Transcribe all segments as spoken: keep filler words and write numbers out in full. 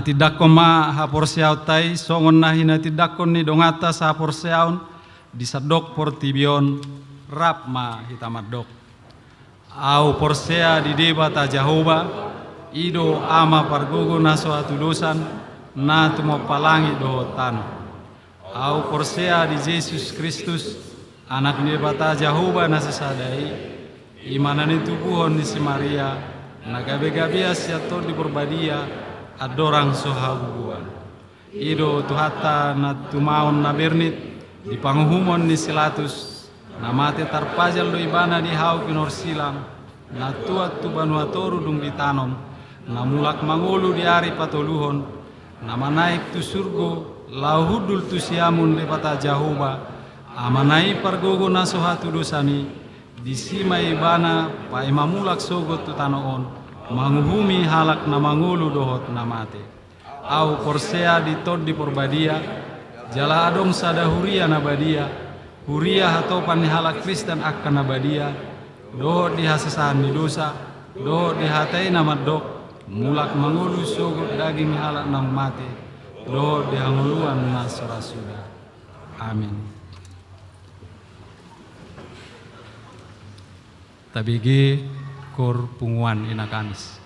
Tindanghon ma haporseaonta i songon na hinatindangkon ni donganta sahaporseaon di sandok portibi on. Rap ma hita mandok. Ahu porsea di Debata Jahowa, i do Ama pargogo na so hatudosan, na tumompa langit dohot tano. Ahu porsea di Jesus Kristus, Anak ni Debata Jahowa na sisada i, i ma na nitubuhon ni si Maria, na gabegabean sian Tondi Porbadia, andorang so habubuhan. I do Tuhanta na tumaon na bernit di panguhumon ni si Latus, na mate tarpajal do ibana di hau pinorsilang, na tuat tu banua toru dung ditanom, na mulak mangolu di ari patoluhon, na manaek tu surgo, laho hundul tu siamun Debata Jahowa, Amana i pargogo na so hatudosan i, disi ma ibana paima mulak sogot tu tano on, manguhumi halak na mangolu dohot na mate. Ahu porsea di Tondi Porbadia, jala adong sada huria na badia, huria hatopan ni halak Kristen angka na badia, dohot di hasesahan ni dosa, dohot di hata i na mandok, mulak mangolu sogot daging ni halak naung mate, dohot di hangoluan na so ra suda. Amin. Tabege kor punguan Ina Kamis.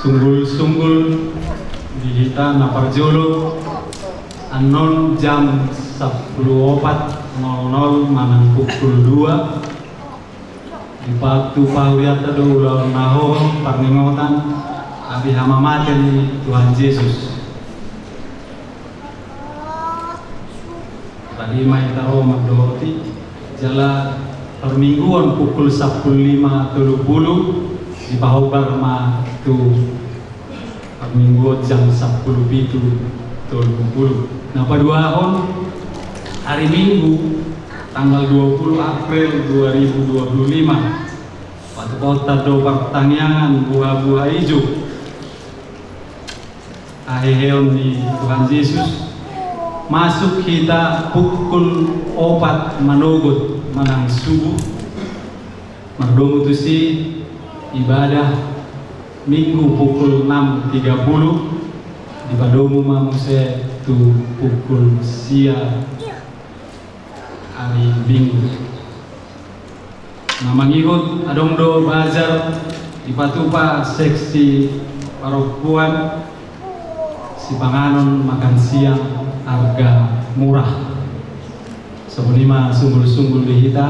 Sunggul-sunggul di hita na parjolo, annon jam sampulu opat nol nol manang pukul dua, dipatupa hurianta do ulaon na hohom parningotan api hamamate ni Tuhan Jesus. Tadi ma hita ro mandohoti, jala parmingguon pukul sampulu lima tolu pulu, dipahombar ma tu parmingguon jam sampulu pitu tolu pulu. Na paduahon, hari Minggu, tanggal dua puluh April dua ribu dua puluh lima, patupahonta do partangiangan buha-buha ijo. Haheheon ni Tuhan Jesus, masuk hita pukul opat manogot manang subuh. Mardomu tusi ibadah Minggu pukul enam tiga puluh, dipadomu ma muse tu pukul sia hari Minggu. Na mangihut adong do bazar dipatupa seksi parompuan, sipanganon makan siang harga murah. Songon i ma sunggul-sunggul di hita,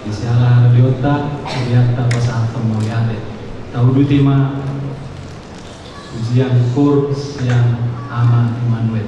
di siala haradeonta, hurianta pasahathon mauliate. Tauduti ma pujian koor sian Ama Immanuel.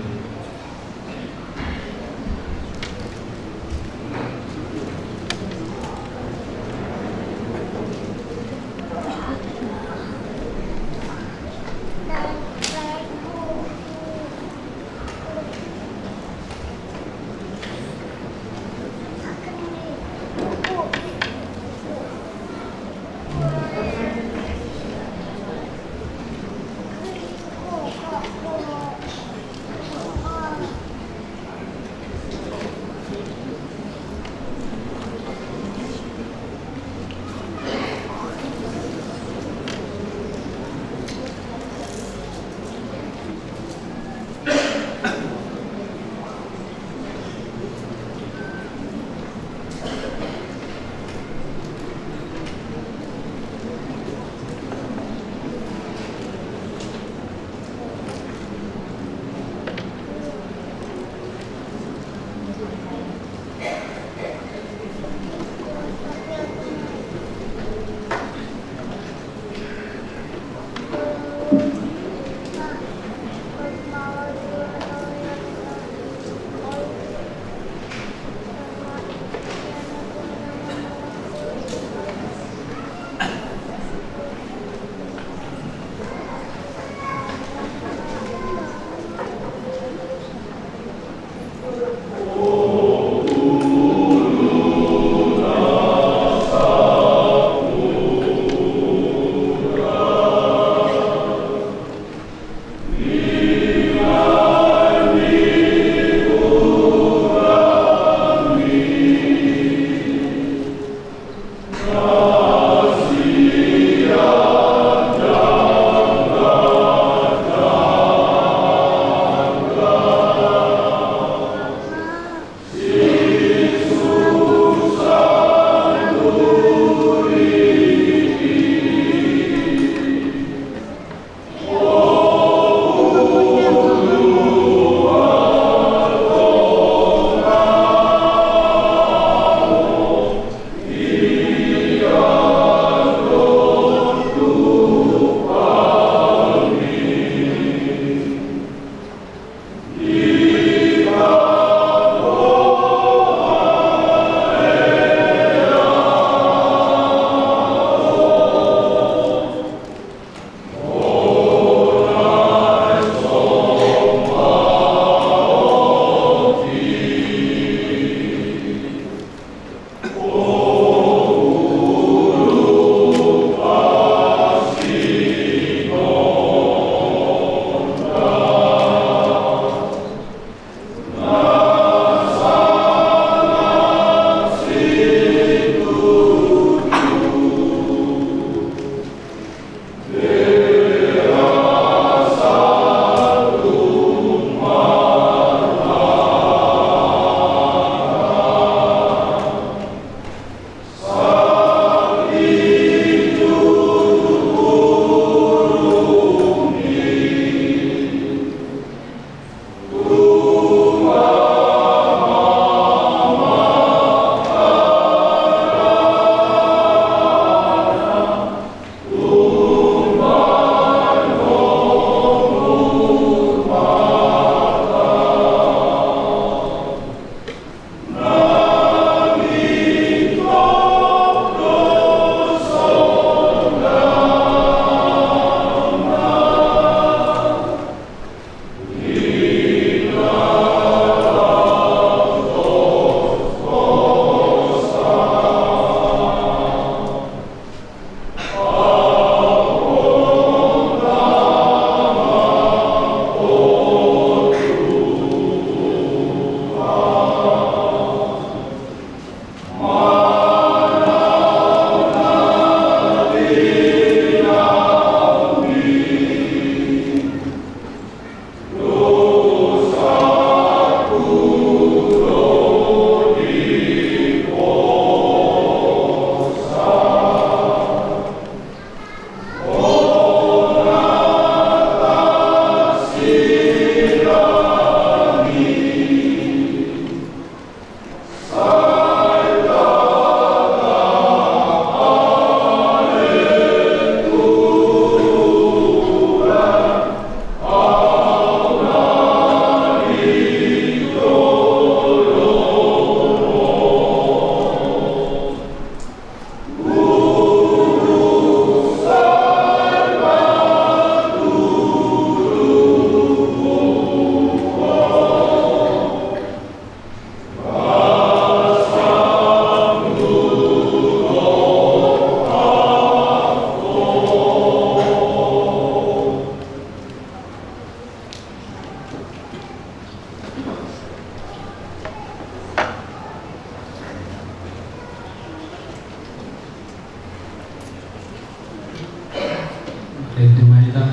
Ente ma hita.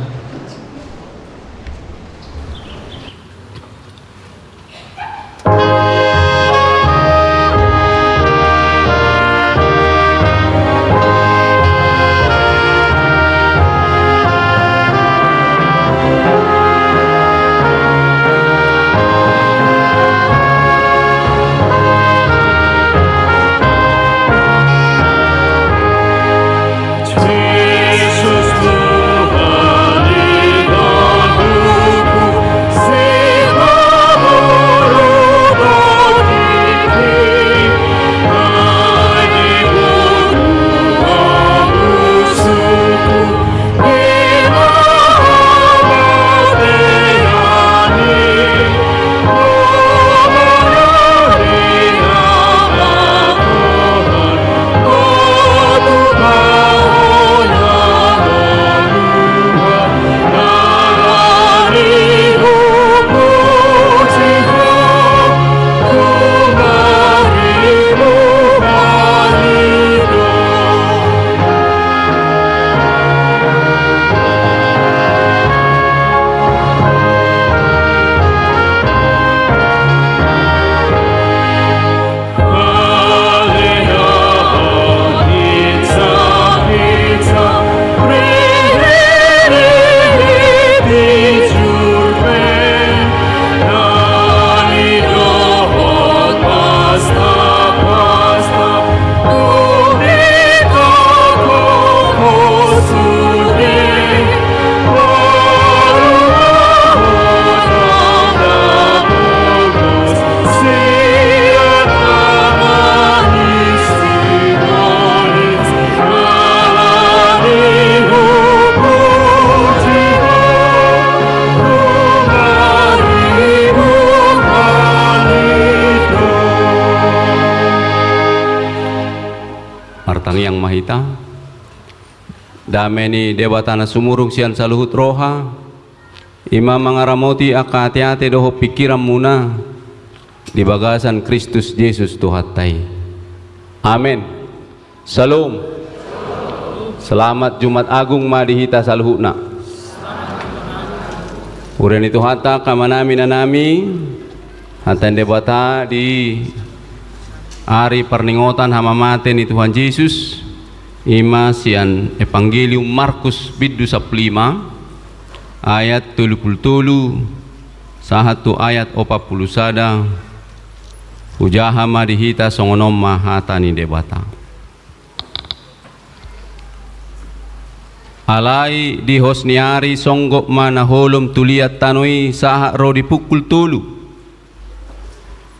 Martangiang ma hita. Dame ni Debata na sumurung sian saluhut roha, i ma mangaramoti angka ateate dohot pingkiranmuna di bagasan Kristus Jesus Tuhanta i. Amen. Syalom. Selamat Jumat Agung ma di hita saluhutna. Huria ni Tuhanta, angka amanami, inanami, hata ni Debata di ari parningotan hamamate ni Tuhan Jesus, i ma sian Evangelium Markus bindu sampulu lima, ayat tolu pulu tolu sahat tu ayat opat pulu sada. Hujaha ma di hita, songon on ma hata ni Debata. Alai di hos ni ari songgop ma na holom tu liat tano i sahat ro di pukul tolu.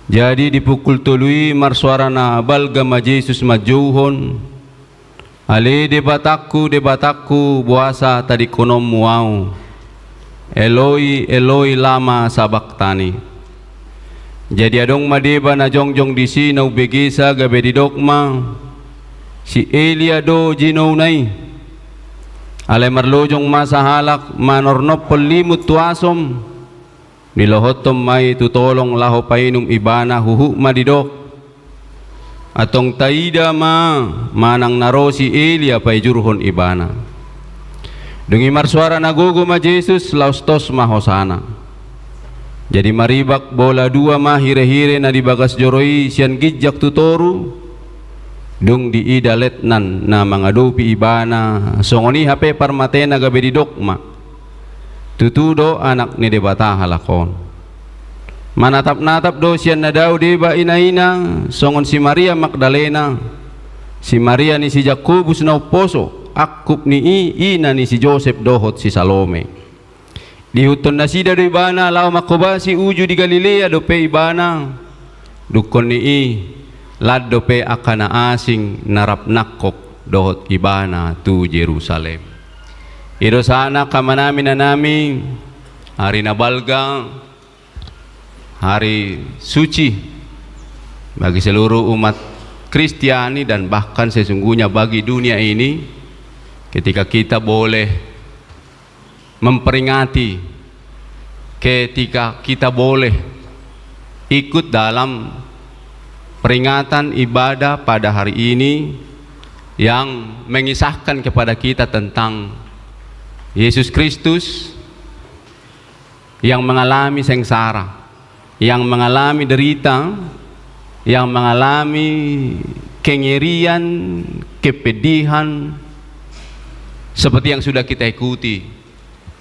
Jadi di pukul tolu i marsuara na balga ma Jesus manjouhon: Ale Debatangku, Debatangku, boasa tadingkononmu ahu? Eloi, Eloi, lama sabaktani? Jadi adong ma deba na jongjong disi na umbegesa gabe didok ma: Si Elia do jinouna i. Alai marlojong ma sahalak manornophon limut tu asom, dilohothon ma i tu tolong laho painum ibana, huhut ma didok: Antong taida ma manang na ro si Elia paijurhon ibana. Dung i marsuara na gogo ma Jesus, laos tos ma hosana. Jadi maribak bola dua ma hirehire na di bagas joro i sian ginjang tu toru. Dung diida letnan na mangadopi ibana, songon i hape parmatena, gabe didok ma: Tutu do Anak ni Debata halak on. Manatapnatap do sian na dao deba inaina, songon si Maria Magdalena, si Maria ni si Jakobus na umposo, angkup ni i ina ni si Josep dohot si Salome. Diihuthon nasida do ibana laho manghobasi uju di Galilea dope ibana. Dungkon ni i, lan dope angka na asing na rap nangkok dohot ibana tu Jerusalem. I do sahatna, angka amanami, inanami, hari na balga, hari suci bagi seluruh umat Kristiani dan bahkan sesungguhnya bagi dunia ini, ketika kita boleh memperingati, ketika kita boleh ikut dalam peringatan ibadah pada hari ini yang mengisahkan kepada kita tentang Yesus Kristus yang mengalami sengsara, yang mengalami derita, yang mengalami kengerian, kepedihan, seperti yang sudah kita ikuti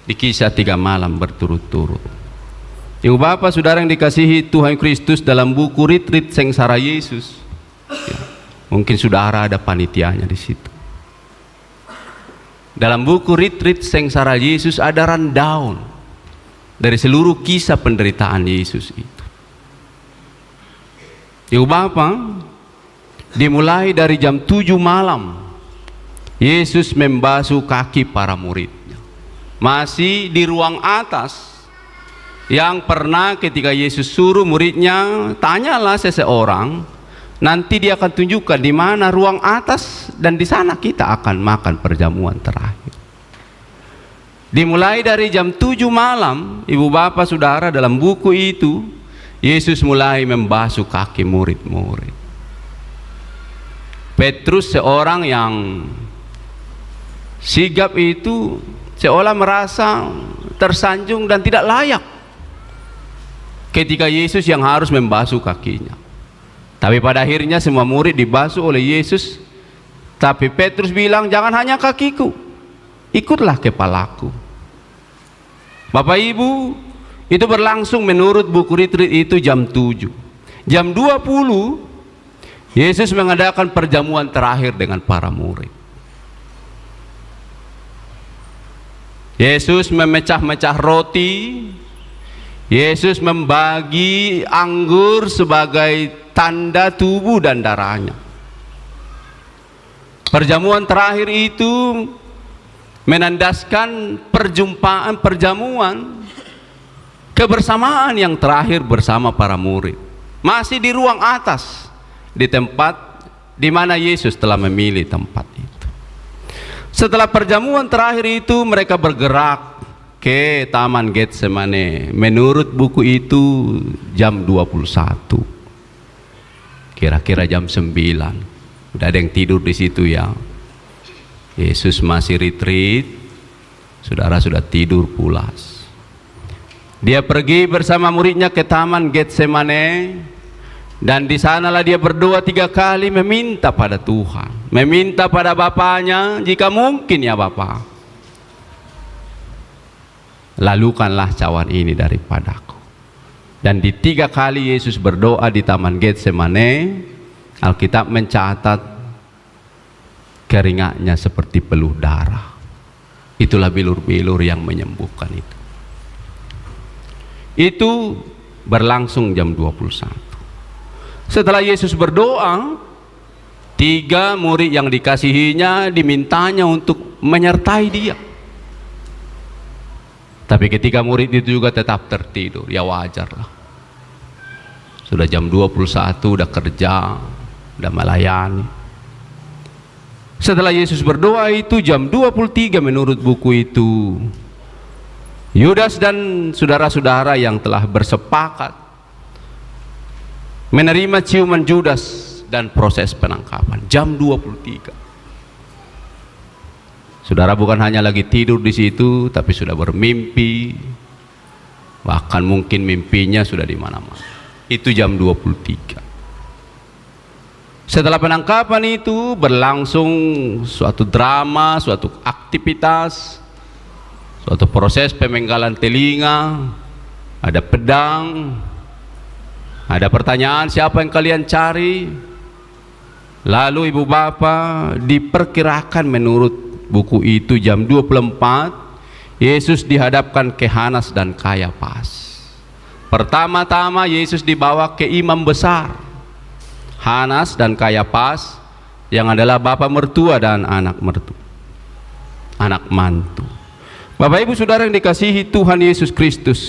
di kisah tiga malam berturut-turut. Ibu Bapa, Saudara yang dikasihi Tuhan Kristus, dalam buku Rit-Rit Sengsara Yesus, ya, mungkin Saudara ada panitianya di situ. Dalam buku Rit-Rit Sengsara Yesus ada rundown dari seluruh kisah penderitaan Yesus itu. Ibu Bapa, dimulai dari jam tujuh malam, Yesus membasuh kaki para muridnya. Masih di ruang atas, yang pernah ketika Yesus suruh muridnya, tanyalah seseorang, nanti dia akan tunjukkan di mana ruang atas, dan di sana kita akan makan perjamuan terakhir. Dimulai dari jam tujuh malam, ibu bapa saudara, dalam buku itu, Yesus mulai membasuh kaki murid-murid. Petrus, seorang yang sigap itu, seolah merasa tersanjung dan tidak layak ketika Yesus yang harus membasuh kakinya. Tapi pada akhirnya semua murid dibasuh oleh Yesus. Tapi Petrus bilang, "Jangan hanya kakiku, ikutlah kepalaku." Bapak Ibu, itu berlangsung menurut buku Rit-Rit itu jam tujuh. Jam dua puluh, Yesus mengadakan perjamuan terakhir dengan para murid. Yesus memecah-mecah roti, Yesus membagi anggur sebagai tanda tubuh dan darahnya. Perjamuan terakhir itu menandaskan perjumpaan, perjamuan, kebersamaan yang terakhir bersama para murid. Masih di ruang atas, di tempat di mana Yesus telah memilih tempat itu. Setelah perjamuan terakhir itu, mereka bergerak ke Taman Getsemane. Menurut buku itu, jam dua puluh satu. Kira-kira jam sembilan. Udah ada yang tidur di situ, ya. Yesus masih retreat, saudara, sudah tidur pulas. Dia pergi bersama muridnya ke Taman Getsemane, dan di sanalah dia berdoa tiga kali meminta pada Tuhan, meminta pada Bapanya, "Jika mungkin, ya Bapa, lalukanlah cawan ini daripadaku." Dan di tiga kali Yesus berdoa di Taman Getsemane, Alkitab mencatat keringatnya seperti peluh darah. Itulah bilur-bilur yang menyembuhkan itu. Itu berlangsung jam dua puluh satu. Setelah Yesus berdoa, tiga murid yang dikasihinya dimintanya untuk menyertai dia. Tapi ketika murid itu juga tetap tertidur, ya wajar lah. Sudah jam dua puluh satu, udah kerja, udah melayani. Setelah Yesus berdoa itu jam dua puluh tiga menurut buku itu, Yudas dan saudara-saudara yang telah bersepakat menerima ciuman Judas dan proses penangkapan jam dua puluh tiga. Saudara bukan hanya lagi tidur di situ, tapi sudah bermimpi. Bahkan mungkin mimpinya sudah di mana-mana. Itu jam dua puluh tiga. Setelah penangkapan itu berlangsung suatu drama, suatu aktivitas, suatu proses pemenggalan telinga, ada pedang, ada pertanyaan, "Siapa yang kalian cari?" Lalu ibu bapa, diperkirakan menurut buku itu jam dua puluh empat, Yesus dihadapkan ke Hanas dan Kayapas. Pertama-tama Yesus dibawa ke imam besar. Hanas dan Kayapas yang adalah bapa mertua dan anak mertu-, anak mantu. Bapak, Ibu, Saudara yang dikasihi Tuhan Yesus Kristus,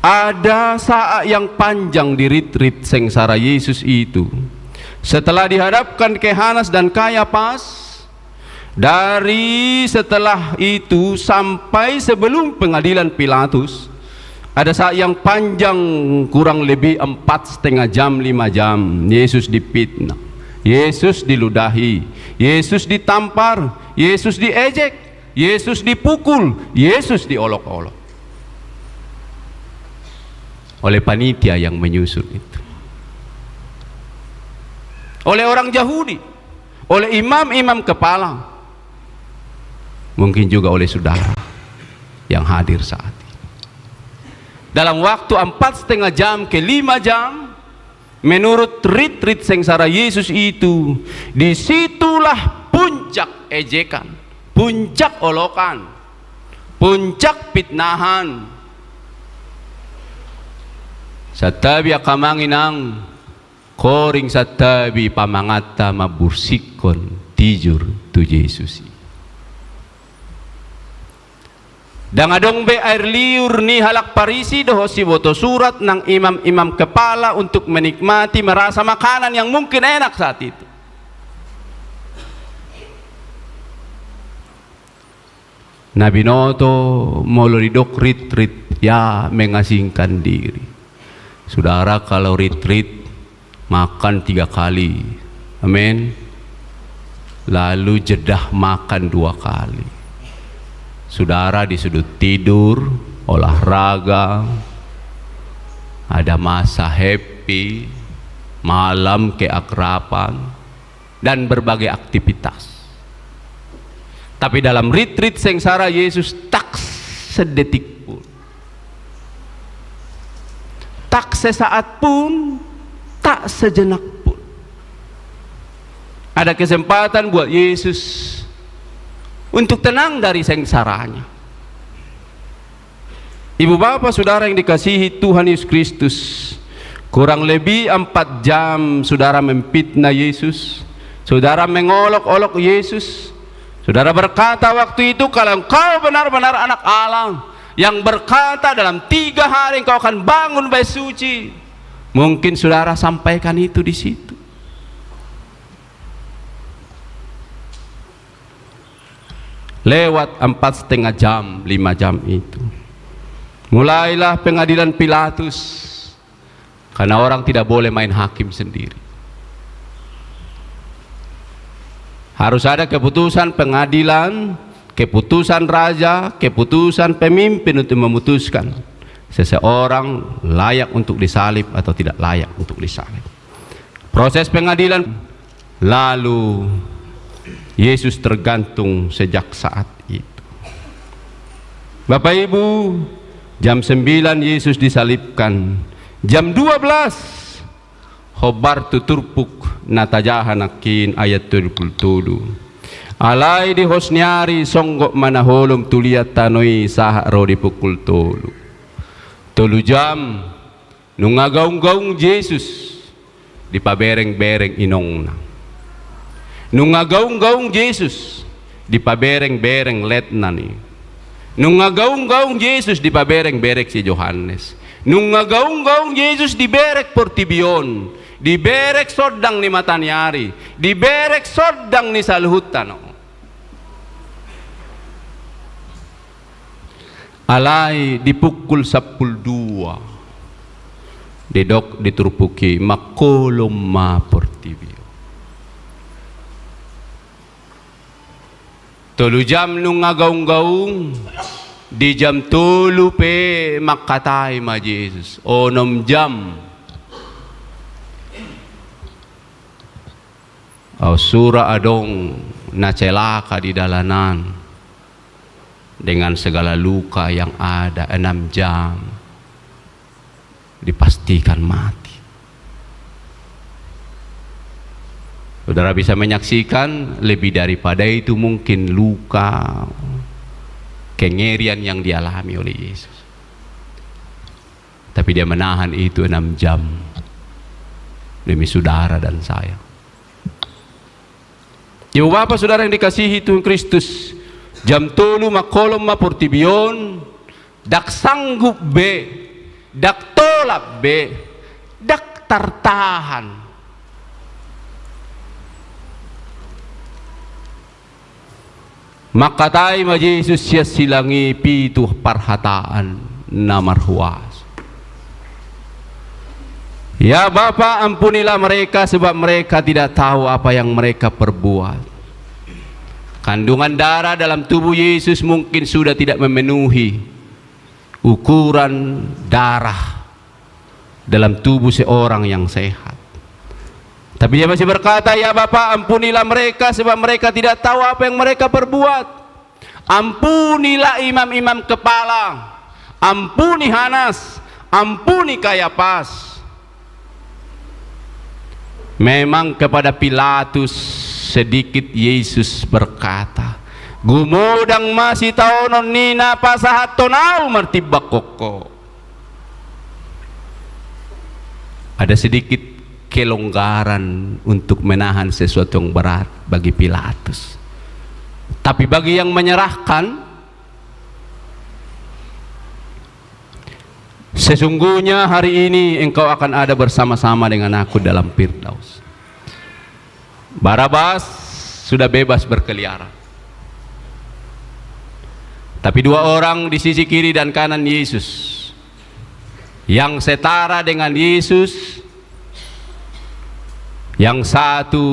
ada saat yang panjang di rit-rit sengsara Yesus itu. Setelah dihadapkan ke Hanas dan Kayapas, dari setelah itu sampai sebelum pengadilan Pilatus, ada saat yang panjang, kurang lebih empat setengah jam, lima jam, Yesus difitnah, Yesus diludahi, Yesus ditampar, Yesus diejek. Yesus dipukul, Yesus diolok-olok oleh panitia yang menyusun itu. Oleh orang Yahudi, oleh imam-imam kepala, mungkin juga oleh saudara yang hadir saat ini. Dalam waktu empat setengah jam ke lima jam, menurut rit-rit sengsara Yesus itu, disitulah puncak ejekan, puncak olokan, puncak pitnahan. Santabi angka amang inang, koring santabi pamanganta mambursikkon tijur tu Jesus i. Ndang adong be air liur ni halak Parisi dohot siboto surat nang imam-imam kepala untuk menikmati merasa makanan yang mungkin enak saat itu. Na binoto molo didok rit-rit, ya mengasingkan diri. Saudara, kalau rit-rit, makan tiga kali. Amin. Lalu jeda makan dua kali. Saudara, di sudut tidur, olahraga, ada masa happy, malam keakraban, dan berbagai aktivitas. Tapi dalam rit-rit sengsara Yesus, tak sedetik pun, tak sesaat pun, tak sejenak pun ada kesempatan buat Yesus untuk tenang dari sengsaranya. Ibu bapa saudara yang dikasihi Tuhan Yesus Kristus, kurang lebih empat jam saudara memfitnah Yesus, saudara mengolok-olok Yesus. Saudara berkata waktu itu, "Kalau Engkau benar-benar Anak Allah, yang berkata dalam tiga hari Engkau akan bangun bait suci," mungkin saudara sampaikan itu di situ. Lewat empat setengah jam, lima jam itu, mulailah pengadilan Pilatus, karena orang tidak boleh main hakim sendiri. Harus ada keputusan pengadilan, keputusan raja, keputusan pemimpin untuk memutuskan seseorang layak untuk disalib atau tidak layak untuk disalib. Proses pengadilan, lalu Yesus tergantung sejak saat itu. Bapak Ibu, jam sembilan Yesus disalibkan. Jam dua belas, hombar tu turpuk na tajaha nangkin, ayat tolu pulu tolu. Alai di hos ni ari songgop ma na holom tu liat tano i sahat ro di pukul tolu. Tolu jam, nunga gaung-gaung Jesus, dipabereng-bereng inongna. Nunga gaung-gaung Jesus, dipabereng-bereng letnan i. Nunga gaung-gaung Jesus, dipabereng-bereng si Johannes. Nunga gaung-gaung Jesus, diberek portibi on, diberek sondang ni mata ni ari, diberek sondang ni saluhut tano. Alai di pukul sampulu dua, didok di turpuk i, mangkolom ma portibi on. Tolu jam nunga gaung-gaung, di jam tolu pe mangkatai ma Jesus, onom jam. Au sura adong na celaka di dalanan dengan segala luka yang ada, enam jam dipastikan mati. Saudara bisa menyaksikan lebih daripada itu mungkin luka, kengerian yang dialami oleh Yesus. Tapi dia menahan itu enam jam demi saudara dan saya. Ibu bapa saudara yang dikasihi Tuhan Kristus, jam tolu mangkolom ma portibi on, ndang sanggup be, ndang tolap be, ndang tartahan. Mangkatai ma Jesus sian silang i pitu parhataan na marhuaso. Ya Bapa, ampunilah mereka sebab mereka tidak tahu apa yang mereka perbuat. Kandungan darah dalam tubuh Yesus mungkin sudah tidak memenuhi ukuran darah dalam tubuh seorang yang sehat. Tapi dia masih berkata, "Ya Bapa, ampunilah mereka, sebab mereka tidak tahu apa yang mereka perbuat." Ampunilah imam-imam kepala, ampuni Hanas, ampuni Kayapas. Memang kepada Pilatus sedikit Yesus berkata, "Gumodang ma sitaonon ni na pasahathon ahu martimbangkon ho." Ada sedikit kelonggaran untuk menahan sesuatu yang berat bagi Pilatus. Tapi bagi yang menyerahkan, "Sesungguhnya hari ini engkau akan ada bersama-sama dengan aku dalam Firdaus." Barabas sudah bebas berkeliaran. Tapi dua orang di sisi kiri dan kanan Yesus, yang setara dengan Yesus, yang satu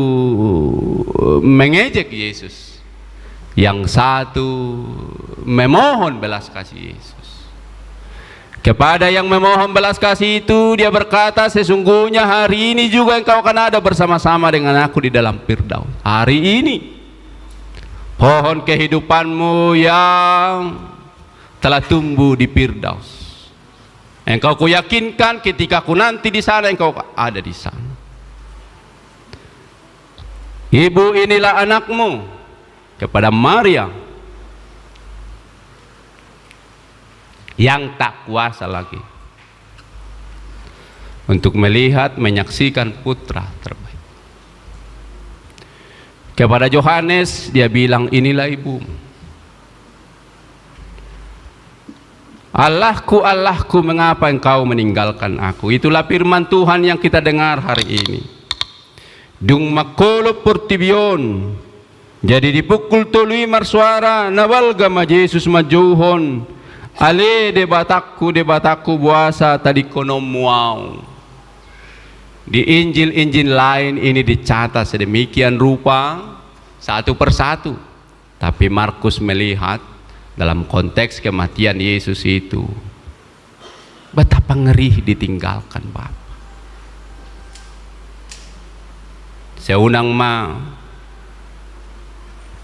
mengejek Yesus, yang satu memohon belas kasih Yesus. Kepada yang memohon belas kasih itu, dia berkata, "Sesungguhnya hari ini juga engkau akan ada bersama-sama dengan aku di dalam Firdaus." Hari ini, pohon kehidupanmu yang telah tumbuh di Firdaus. Engkau kuyakinkan ketika ku nanti di sana, engkau ada di sana. "Ibu, inilah anakmu," kepada Maria, yang tak kuasa lagi untuk melihat, menyaksikan putra terbaik. Kepada Yohanes, dia bilang, "Inilah ibumu." "Allahku, Allahku, mengapa engkau meninggalkan aku?" Itulah firman Tuhan yang kita dengar hari ini. Dung mangholop portibi on, jadi di pukul tolu i marsuara na balga ma Jesus manjouhon, "Ale Debatangku, Debatangku, boasa tadingkononmu ahu?" Di Injil-Injil lain ini dicatat sedemikian rupa, satu persatu. Tapi Markus melihat dalam konteks kematian Yesus itu, betapa ngeri ditinggalkan Bapa. "Sai unang ma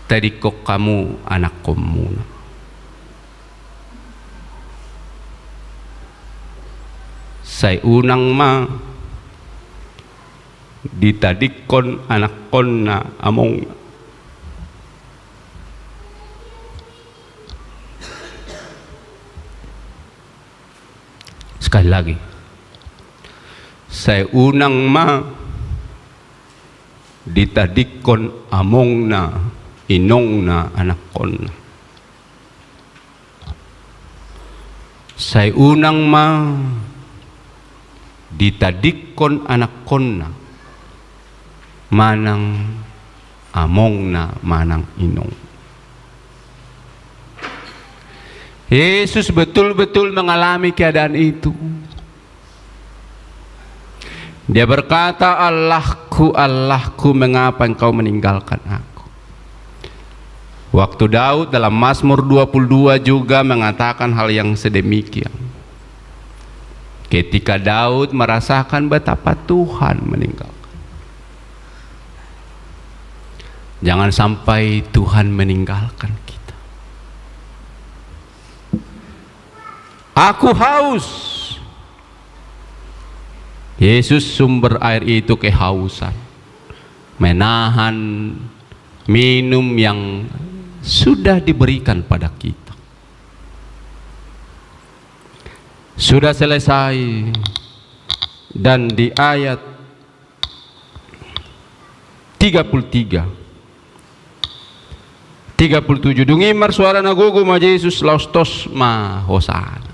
tadingkon hamu anakkonmuna. Sai unang ma ditadingkon anakkonna amongna." Sekali lagi. "Sai unang ma ditadingkon amongna, inongna, anakkonna. Sai unang ma ditadingkon anakkonna, manang amongna, manang inong." Yesus betul-betul mengalami keadaan itu. Dia berkata, "Allahku, Allahku, mengapa engkau meninggalkan aku?" Waktu Daud dalam Mazmur dua puluh dua juga mengatakan hal yang sedemikian. Ketika Daud merasakan betapa Tuhan meninggalkan. Jangan sampai Tuhan meninggalkan kita. "Aku haus." Yesus sumber air itu kehausan. Menahan minum yang sudah diberikan pada kita. Sudah selesai. Dan di ayat tiga puluh tiga, tiga puluh tujuh, dung i marsuara na gogo ma Jesus, laos tos ma hosana.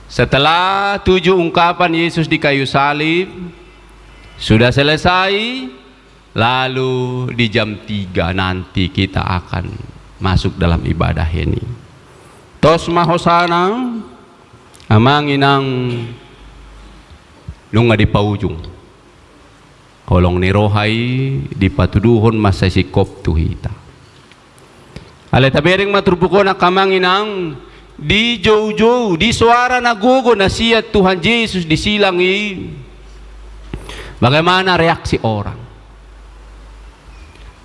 Setelah tujuh ungkapan Yesus di kayu salib, sudah selesai, lalu di jam tiga nanti kita akan masuk dalam ibadah ini. Tos ma hosana, amang inang, nunga dipaujung. Holong ni roha i dipatuduhon mansai singkop tu hita. Alai tabereng ma turpuk on, angka amang inang, di joujou, di soara na gogo na sian Tuhan Jesus di silang i, bagaimana reaksi orang?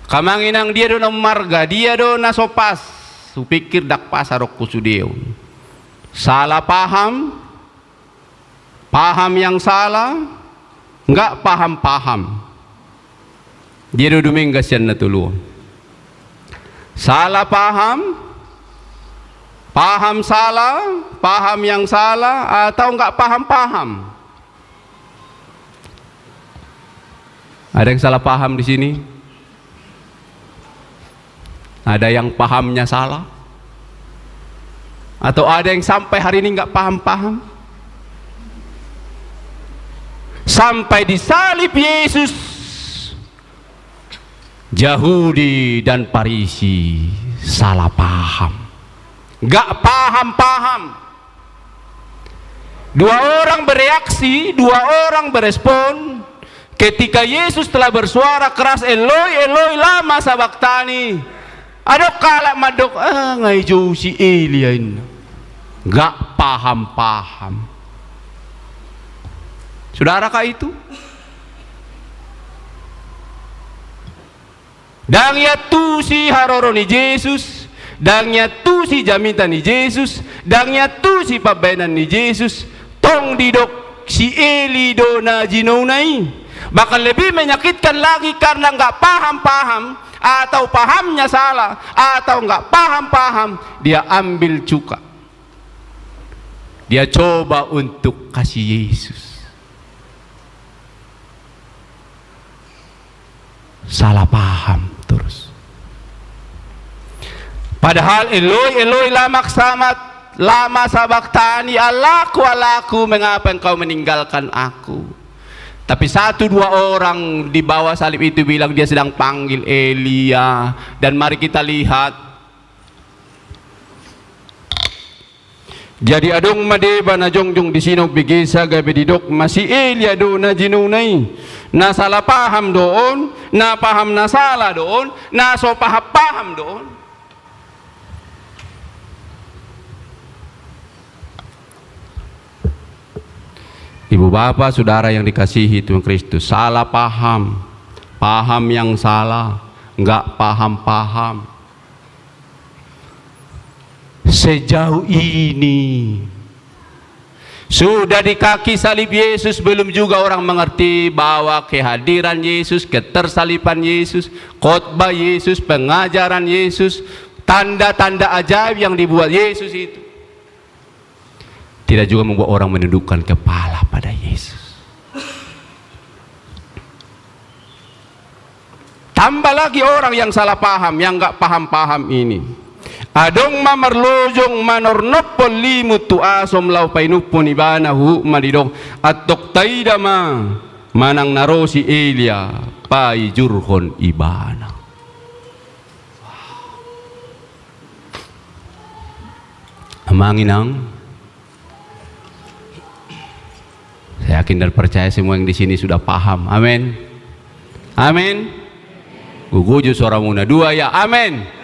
Angka amang inang, dia do na ummarga, dia do na so pas? Hupikir ndang pas adong tu sude on. Salah paham, paham yang salah, nggak paham-paham. Dia do dumenggan sian na tolu on. Salah paham, paham salah, paham yang salah, atau nggak paham-paham. Ada yang salah paham di sini? Ada yang pahamnya salah? Atau ada yang sampai hari ini nggak paham-paham? Sampai disalib Yesus, Jahudi dan Parisi salah paham. Nggak paham-paham. Dua orang bereaksi, dua orang berespon. Ketika Yesus telah bersuara keras, "Eloi, Eloi, lama sabachthani?" Adong halak mandok, "Ah, nga i jou si Elia," inna. Nggak paham-paham. Sudara, kah itu? Ndang iantusi haroro ni Jesus, ndang iantusi jamita ni Jesus, ndang iantusi pambahenan ni Jesus, tong didok si Eli do na jinouna i. Bahkan lebih menyakitkan lagi, karena nggak paham-paham, atau pahamnya salah, atau nggak paham-paham, dia ambil juga. Dia coba untuk kasih Yesus. Salah paham terus. Padahal, "Eloi, Eloi, lama sabat-, lama sabachthani, Allahku, Allahku, mengapa Engkau meninggalkan aku?" Tapi satu dua orang di bawah salib itu bilang, "Dia sedang panggil Elia." Dan mari kita lihat, Jadi adong ma deba na jongjong disi na umbegesa, gabe didok ma si Elia do na jinouna i. Na salah paham do on, na paham na salah do on, na so paham-paham do on. Ibu bapa, saudara yang dikasihi Tuhan Kristus, salah paham, paham yang salah, nggak paham-paham. Sejauh ini, sudah di kaki salib Yesus, belum juga orang mengerti bahwa kehadiran Yesus, ketersaliban Yesus, khotbah Yesus, pengajaran Yesus, tanda-tanda ajaib yang dibuat Yesus itu tidak juga membuat orang menundukkan kepala pada Yesus. Tambah lagi orang yang salah paham, yang nggak paham-paham ini. Adong ma marlojong manornophon limut tu asom laho painumhon ibana, huhut ma didok, "Antong taida ma manang na ro si Elia paijurhon ibana." Amang inang, saya yakin dan percaya semua yang di sini sudah paham. Amin. Amin. Gogo jo suaramuna. Dua ya. Amin.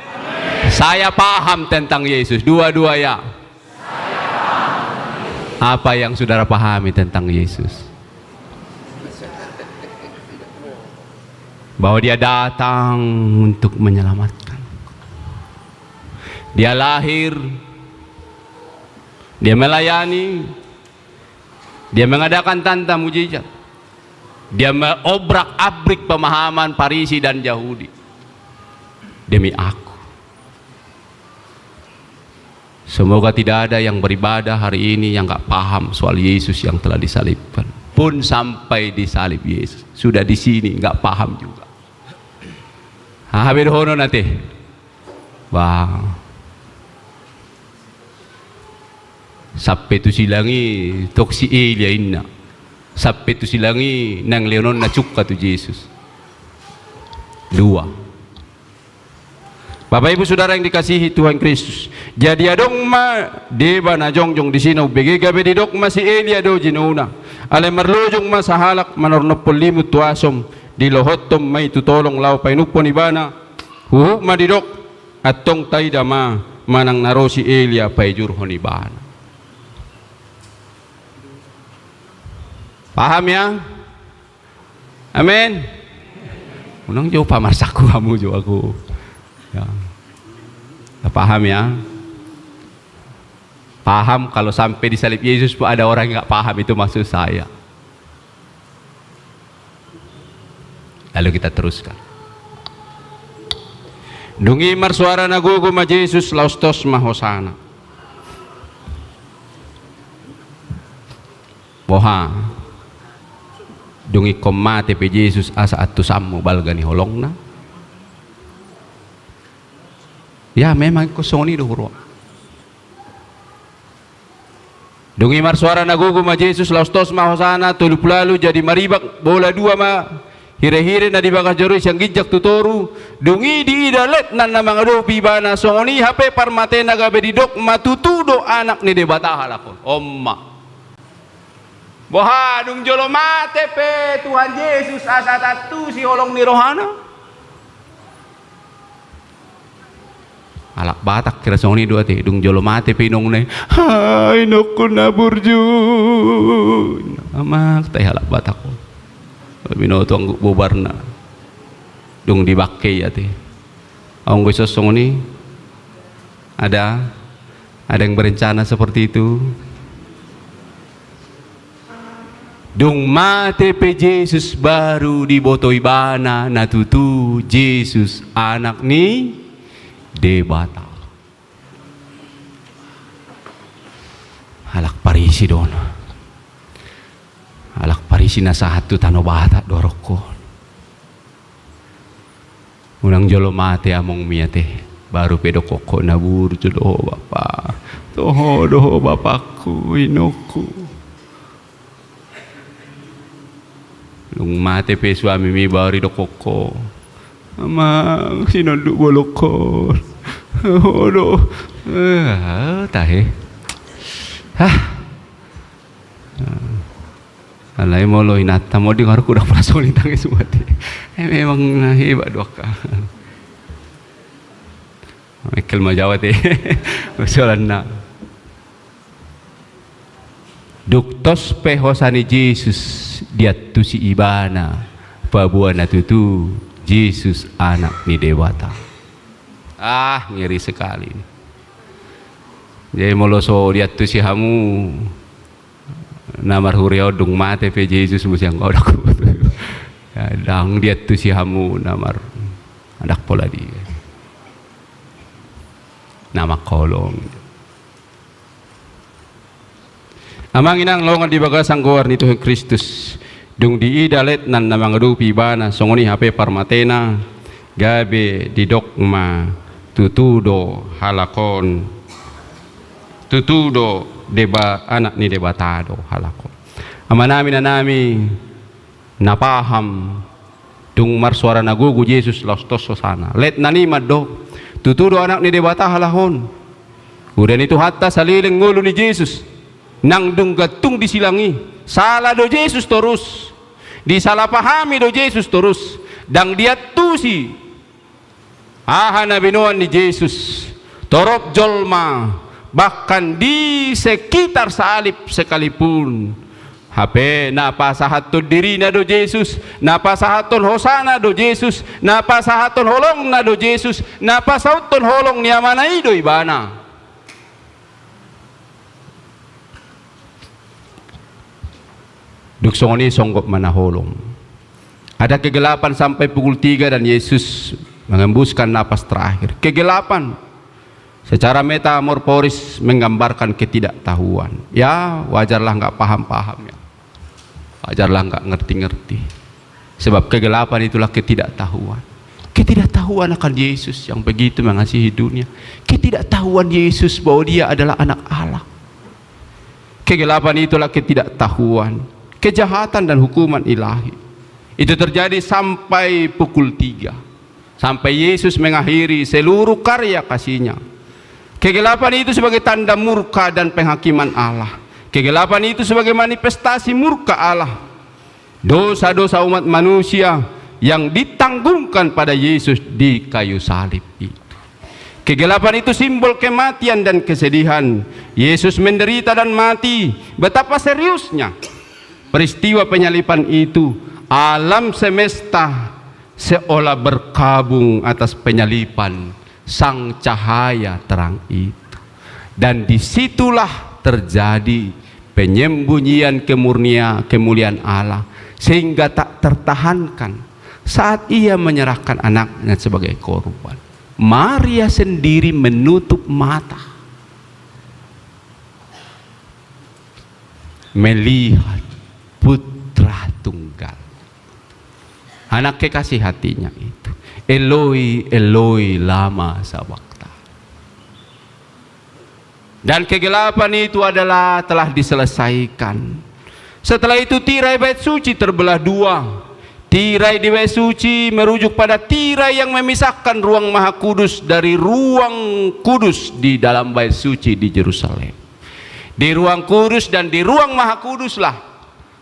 Saya paham tentang Yesus. Dua-dua ya. Apa yang saudara pahami tentang Yesus? Bahwa Dia datang untuk menyelamatkan. Dia lahir, Dia melayani, Dia mengadakan tanda mujizat, Dia mengobrak-abrik pemahaman Parisi dan Yahudi demi aku. Semoga tidak ada yang beribadah hari ini yang nggak paham soal Yesus yang telah disalibkan. Pun sampai disalib Yesus, sudah di sini nggak paham juga. Haha, bedohonon ate. Bah. Sampe tu silang i tong si Elia inna. Sampe tu silang i naeng lehononna cuka tu Jesus. Dua. Bapak Ibu Saudara yang dikasihi Tuhan Kristus, jadi adong ma deba na jongjong disi na umbege, gabe didok ma si Elia do jinouna. Alai marlojong ma sahalak manornophon limut tu asom, dilohothon ma i tu tolong laho painumhon ibana, huhut ma didok, Antong taida ma manang na ro si Elia paijurhon ibana. Paham ya? Amin. Unang jo pamarsak hamu jo aku. Ya. Paham ya? Paham kalau sampai disalib Yesus pun ada orang yang nggak paham, itu maksud saya. Lalu kita teruskan. Dung i marsuara na gogo ma Jesus, laos tos ma hosana. Boha? Dung ingkon mate pe Jesus asa antusanmu balga ni holongna? Ya, memang ingkon songon i do huroha. Dung i marsuara na gogo ma Jesus, laos tos ma hosana, tolupulalu, jadi maribak bola dua ma hirehire na di bagas joro i sian ginjang tu toru. Dung i diida letnan na mangadopi ibana, songon i hape parmatena, gabe didok ma tutu do Anak ni Debata halak on. On ma. Boha, dung jolo mate pe Tuhan Jesus asa taantusi holong ni rohana? Halak Batak kira songon i do ate, dung jolo mate pe inongna i, "Ha, inongku na burju." Amak tai halak Batak on. Binoto angguk bobarna. Dung dibangke i ate. Anggo ison songon i, ada, ada yang berencana seperti itu? Dung mate pe Jesus baru diboto ibana na tutu Jesus Anak ni Debata. Halak Parisi do on. Halak Parisi na sahat tu tano Batak do rohangkon. Unang jolo mate amongmi ate, baru pe dokkon ho na burju do ho bapa. Toho do ho bapangku, inongku. Dung mate pe suamimi baru didokkon ho, "Amang, sinonduk bolongkon." Toho do. Eh, tahe. Hah. Alai molo inanta, molo di ngaruk udah pernah songon i tangismu ate. Eh, memang na hebat do angka. Mengkel ma jawa ate. Soalna. Dung tos pe hosa ni Jesus diantusi ibana, paboa na tutu Jesus Anak ni Debata. Ah, ngeri sekali. Jadi molo so diantusi hamu na marhuria on, dung mate pe Jesus muse anggo ahu do. Ya, ndang diantusi hamu na mar, ndang pola di, na mangkolong. Amang inang longan di bagasan goar ni Tuhan Kristus, dung diida letnan na mangadopi ibana, songon i hape parmatena, gabe didok ma tutu do halak on, tutu do Deba-, Anak ni Debata do halak on. Amanami, inanami, na paham, dung marsuara na gogo Jesus laos tos hosana, letnan i mandok tutu do Anak ni Debata halak on. Huria ni Tuhanta, saleleng ngolu ni Jesus nang dung gantung di silang i, sala do Jesus torus, disalapahami do Jesus torus, ndang diantusi aha na binoan ni Jesus. Torop jolma, bahkan di sekitar salib sekalipun, hape na pasahathon dirina do Jesus, na pasahathon hosana do Jesus, na pasahathon holongna do Jesus, na pasauthon holong ni Amana i do ibana. Dung songon i songgop ma na holom. Ada kegelapan sampai pukul tiga dan Yesus mengembuskan napas terakhir. Kegelapan secara metamoris menggambarkan ketidaktahuan. Ya, wajarlah nggak paham-paham ya. Wajarlah nggak ngerti-ngerti. Sebab kegelapan itulah ketidaktahuan. Ketidaktahuan akan Yesus yang begitu mengasihi dunia. Ketidaktahuan Yesus bahwa Dia adalah Anak Allah. Kegelapan itulah ketidaktahuan, kejahatan dan hukuman ilahi. Itu terjadi sampai pukul tiga. Sampai Yesus mengakhiri seluruh karya kasih-Nya. Kegelapan itu sebagai tanda murka dan penghakiman Allah. Kegelapan itu sebagai manifestasi murka Allah. Dosa-dosa umat manusia yang ditanggungkan pada Yesus di kayu salib itu. Kegelapan itu simbol kematian dan kesedihan. Yesus menderita dan mati. Betapa seriusnya peristiwa penyaliban itu. Alam semesta seolah berkabung atas penyaliban Sang Cahaya Terang itu. Dan disitulah terjadi penyembunyian kemurnia-, kemuliaan Allah, sehingga tak tertahankan saat Ia menyerahkan Anaknya sebagai korban. Maria sendiri menutup mata melihat Putra Tunggal. Anak kekasih hatinya itu. Eloi, Eloi, lama sabakhtani. Dan kegelapan itu adalah telah diselesaikan. Setelah itu, tirai Bait Suci terbelah dua. Tirai di Bait Suci merujuk pada tirai yang memisahkan Ruang Maha Kudus dari Ruang Kudus di dalam Bait Suci di Jerusalem. Di Ruang Kudus dan di Ruang Maha Kuduslah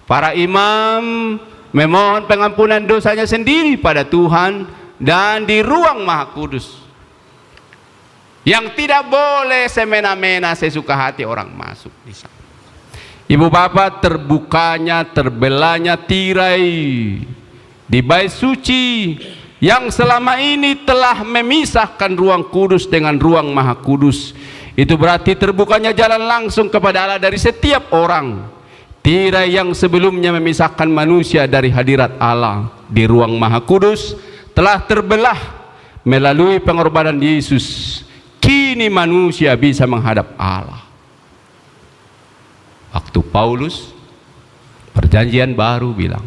para imam memohon pengampunan dosanya sendiri pada Tuhan, dan di Ruang Maha Kudus yang tidak boleh semena-mena, sesuka hati orang masuk di sana. Ibu bapa, terbukanya, terbelahnya tirai di Bait Suci yang selama ini telah memisahkan Ruang Kudus dengan Ruang Maha Kudus, itu berarti terbukanya jalan langsung kepada Allah dari setiap orang. Tirai yang sebelumnya memisahkan manusia dari hadirat Allah di Ruang Maha Kudus telah terbelah melalui pengorbanan Yesus. Kini manusia bisa menghadap Allah. Waktu Paulus, Perjanjian Baru, bilang,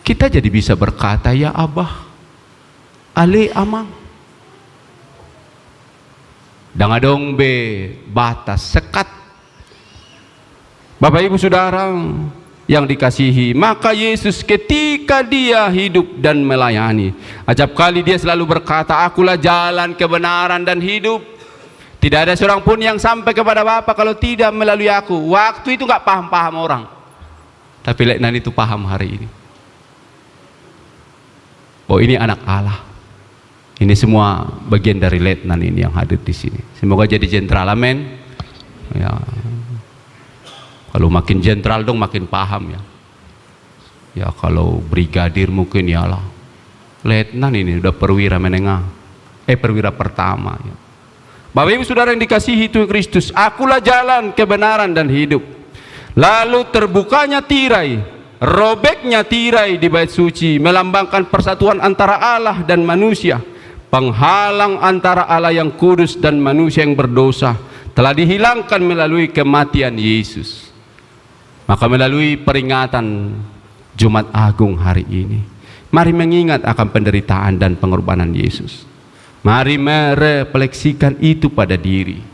kita jadi bisa berkata, "Ya Abah, ale Amang." Ndang adong be batas, sekat. Bapak, Ibu, Saudara yang dikasihi, maka Yesus ketika Dia hidup dan melayani, acap kali Dia selalu berkata, "Akulah jalan, kebenaran, dan hidup. Tidak ada seorang pun yang sampai kepada Bapa kalau tidak melalui Aku." Waktu itu nggak paham-paham orang. Tapi letnan itu paham hari ini. Oh, ini Anak Allah. Ini semua bagian dari letnan ini yang hadir di sini. Semoga jadi jenderal, amin. Ya. Kalau makin jenderal dong, makin paham, ya. Ya, kalau brigadir mungkin, ya lah. Letnan ini udah perwira menengah. Eh, perwira pertama, ya. Bapak, Ibu, Saudara yang dikasihi Tuhan Kristus, "Akulah jalan, kebenaran, dan hidup." Lalu terbukanya tirai, robeknya tirai di Bait Suci melambangkan persatuan antara Allah dan manusia, penghalang antara Allah yang kudus dan manusia yang berdosa, telah dihilangkan melalui kematian Yesus. Maka melalui peringatan Jumat Agung hari ini, mari mengingat akan penderitaan dan pengorbanan Yesus. Mari merefleksikan itu pada diri.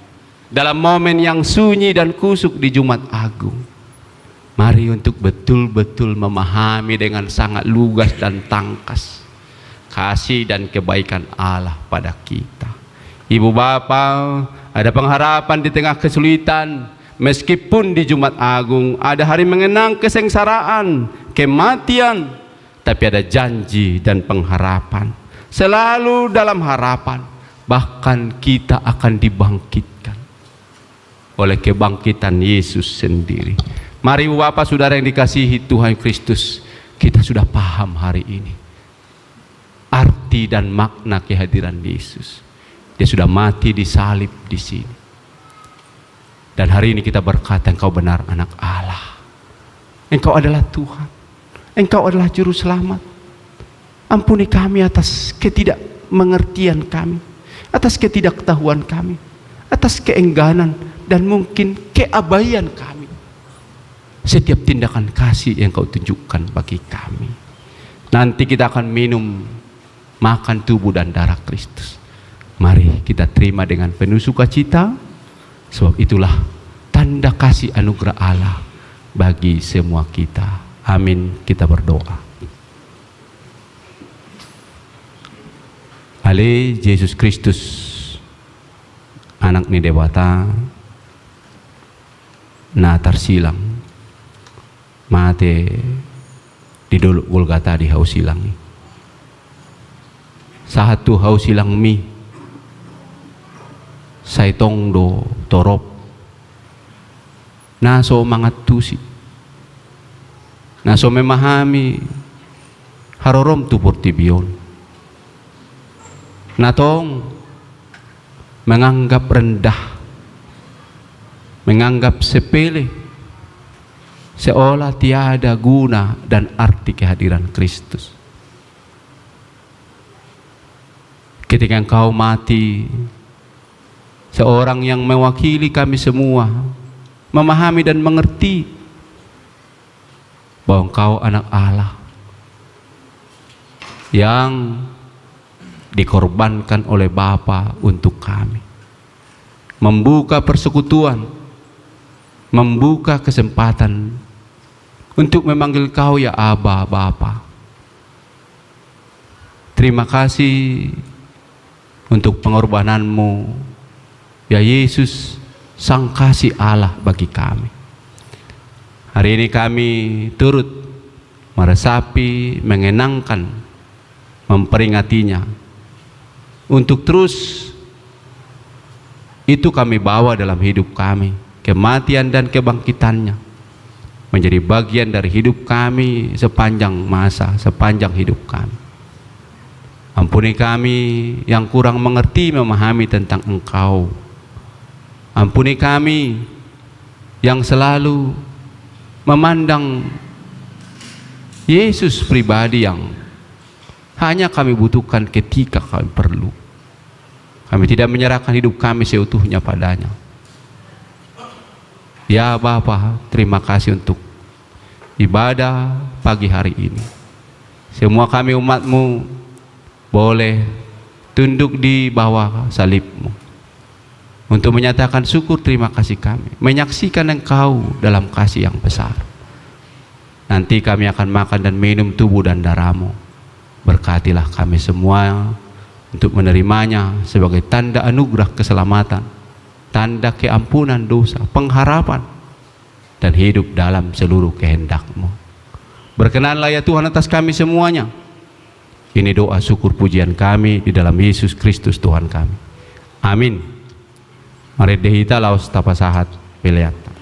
Dalam momen yang sunyi dan kusuk di Jumat Agung, mari untuk betul-betul memahami dengan sangat lugas dan tangkas kasih dan kebaikan Allah pada kita. Ibu bapa, ada pengharapan di tengah kesulitan, meskipun di Jumat Agung ada hari mengenang kesengsaraan, kematian, tapi ada janji dan pengharapan. Selalu dalam harapan, bahkan kita akan dibangkitkan oleh kebangkitan Yesus sendiri. Mari, Ibu Bapa, Saudara yang dikasihi Tuhan Kristus, kita sudah paham hari ini arti dan makna kehadiran Yesus. Dia sudah mati di salib di sini. Dan hari ini kita berkata, "Engkau benar Anak Allah. Engkau adalah Tuhan. Engkau adalah Juru Selamat. Ampuni kami atas ketidakmengertian kami, atas ketidaktahuan kami, atas keengganan, dan mungkin keabaian kami. Setiap tindakan kasih yang Kau tunjukkan bagi kami." Nanti kita akan minum, makan tubuh dan darah Kristus. Mari kita terima dengan penuh sukacita, sebab itulah tanda kasih anugerah Allah bagi semua kita. Amin. Kita berdoa. Ale Jesus Kristus, Anak ni Debata, na tarsilang, mate di dolok Golgata di hau silang i. Sahat tu hau silangmi, sai tong do torop na so mangantusi, na so memahami harorom tu portibi on, na tong menganggap rendah, menganggap sepele, seolah tiada guna dan arti kehadiran Kristus. Ketika Engkau mati, seorang yang mewakili kami semua, memahami dan mengerti bahwa Engkau Anak Allah yang dikorbankan oleh Bapa untuk kami. Membuka persekutuan, membuka kesempatan untuk memanggil Kau ya Aba, Bapa. Terima kasih untuk pengorbanan-Mu, ya Yesus, Sang Kasih Allah bagi kami. Hari ini kami turut meresapi, mengenangkan, memperingati-Nya. Untuk terus itu kami bawa dalam hidup kami, kematian dan kebangkitan-Nya menjadi bagian dari hidup kami sepanjang masa, sepanjang hidup kami. Ampuni kami yang kurang mengerti memahami tentang Engkau. Ampuni kami yang selalu memandang Yesus pribadi yang hanya kami butuhkan ketika kami perlu. Kami tidak menyerahkan hidup kami seutuhnya pada-Nya. Ya Bapa, terima kasih untuk ibadah pagi hari ini. Semua kami umat-Mu boleh tunduk di bawah salib-Mu untuk menyatakan syukur terima kasih kami, menyaksikan Engkau dalam kasih yang besar. Nanti kami akan makan dan minum tubuh dan darah-Mu. Berkatilah kami semua untuk menerimanya sebagai tanda anugerah keselamatan, tanda keampunan dosa, pengharapan, dan hidup dalam seluruh kehendak-Mu. Berkenanlah ya Tuhan atas kami semuanya. Ini doa syukur pujian kami di dalam Yesus Kristus Tuhan kami. Amin. Marende hita laos tapasahat peleanta.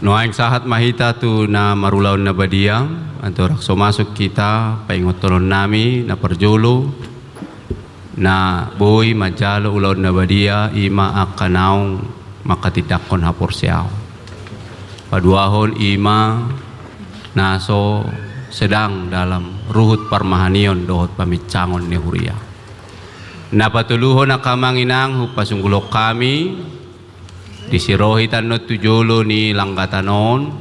Nuaeng sahat ma hita tu na marulaon na badia, andorang so masuk hita paingothononnami na parjolo, na boi manjalo ulaon na badia, i ma angka naung manghatindanghon haporseaon. Paduahon i ma na so sedang dalam ruhut parmahanion dohot paminsangon ni huria. Na patoluhon angka amang inang, hupasunggulhon hami, disi ro hita annon tu jolo ni langgatan on,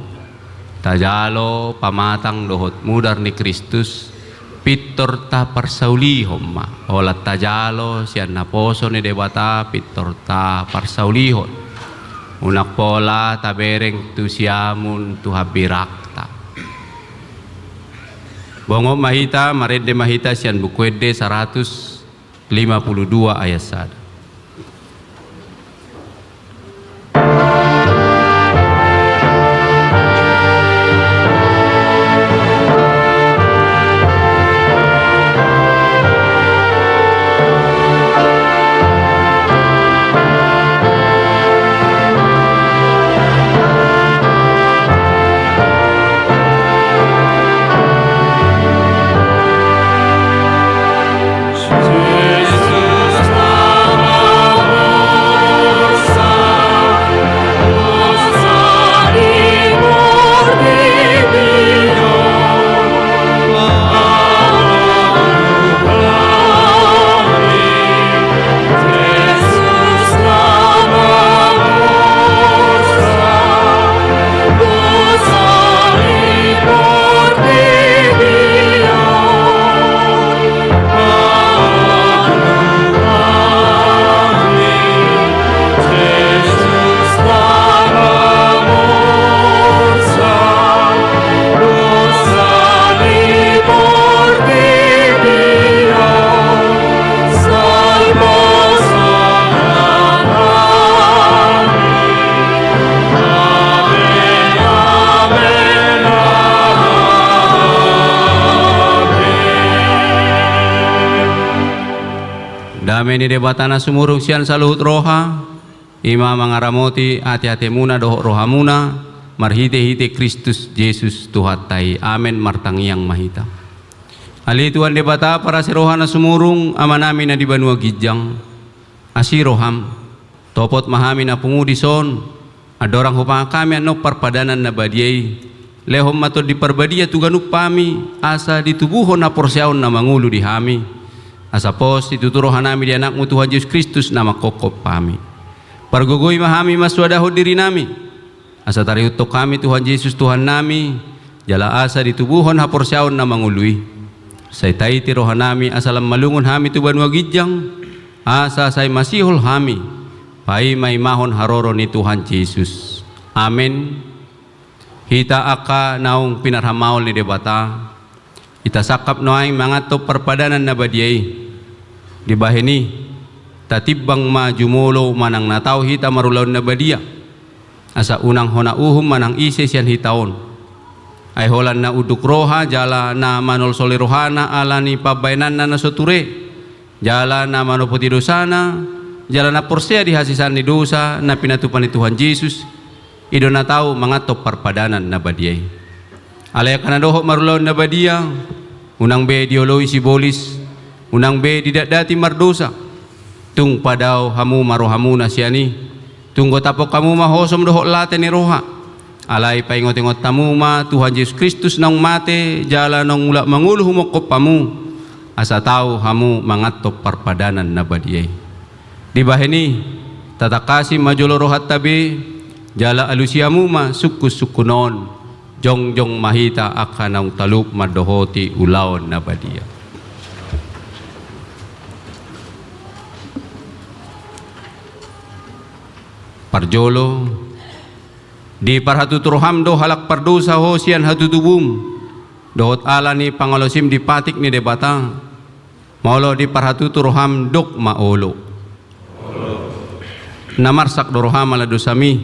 tajalo pamatang dohot mudar ni Kristus, pintor taparsaulihon ma, holan tajalo sian naposo ni Debata pintor taparsaulihon. Unang pola tabereng tu siamun tu hambirangta. Bongot ma hita, marende ma hita sian Buku Ende saratus lima puluh dua ayat sada. Dame ni Debata na sumurung sian saluhut roha, i ma mangaramoti ateatemuna dohot rohamuna, marhitehite Kristus Jesus Tuhanta i. Amen. Martangiang ma hita. Ale Tuhan Debata, parasi roha na sumurung, Amanami na di banua ginjang, asi roham, topot ma hami na pungu dison, andorang hupangan hami annon parpadanan na badia i, lehon ma Tondi Parbadia tu ganup hami, asa ditubuhon haporseaon na mangolu di hami, asa pos situtu rohanami di Anakmu Tuhan Jesus Kristus na manghophop hami. Pargogoi ma hami mansoadahon dirinami, asa tarihuthon hami Tuhan Jesus Tuhannami, jala asa ditubuhon haporseaon na mangolu i. Sai taiti rohanami asa lam malungun hami tu banua ginjang, asa sai masihol hami paimaimahon haroro ni Tuhan Jesus. Amen. Hita angka naung pinarhamaol ni Debata, hita sangkap nuaeng manganhon parpadanan na badia i. Dibahen i, tatimbang ma jumolo manang na tau hita marulaon na badia, asa unang hona uhum manang ise sian hita on. Ai holan na unduk roha jala na manolsoli rohana ala ni pambahenanna na so ture, jala na manopoti dosana, jala na porsea di hasesaan ni dosa na pinatupa ni Tuhan Jesus, i do na tau manganhon parpadanan na badia i. Alai angka na dohot marulaon na badia, unang be dioloi sibolis, unang be didatdati mardosa. Tung padao hamu ma rohamuna sian i, tung gotapkon hamu ma hosom dohot late ni roha. Alai paingotingot hamu ma Tuhan Jesus Kristus naung mate jala naung mulak mangolu humongkop hamu, asa tau hamu manganhon parpadanan na badia i. Dibahen i, tatangkasi ma jolo rohanta be, jala alusi hamu ma sungkunsungkun on, jongjong ma hita angka naung talup mandohoti ulaon na badia. Parjolo, diparhatutu roham do halak pardosa ho sian hatutubum, dohot ala ni pangalaosim di patik ni Debata. Molo diparhatutu roham, dok ma olo. Na marsak do roham ala dosami,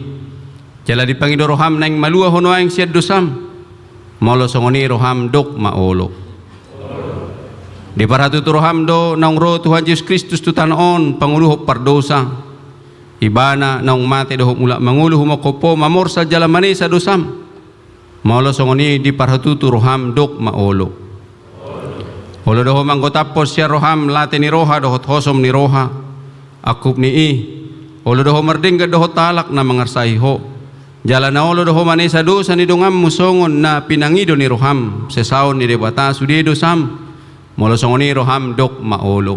jala dipangido roham naeng malua ho nuaeng sian dosam. Molo songon i roham, dok ma olo. Diparhatutu roham do naung ro Tuhan Jesus Kristus tu tano on pangoluhon pardosa. Ibana naung mate dohot mulak mangolu humongkop Ho mamorsan jala manesa dosam. Molo songon i diparhatutu roham, dok ma olo. Olo do Ho manggotaphon sian roham late ni roha dohot hosom ni roha. Angkup ni i, olo do Ho mardenggan dohot halak na mangarsai Ho. Jala na olo do Ho manesa dosa ni donganmu songon na pinangido ni roham, sesaon ni Debata sude dosam. Molo songon i roham, dok ma olo.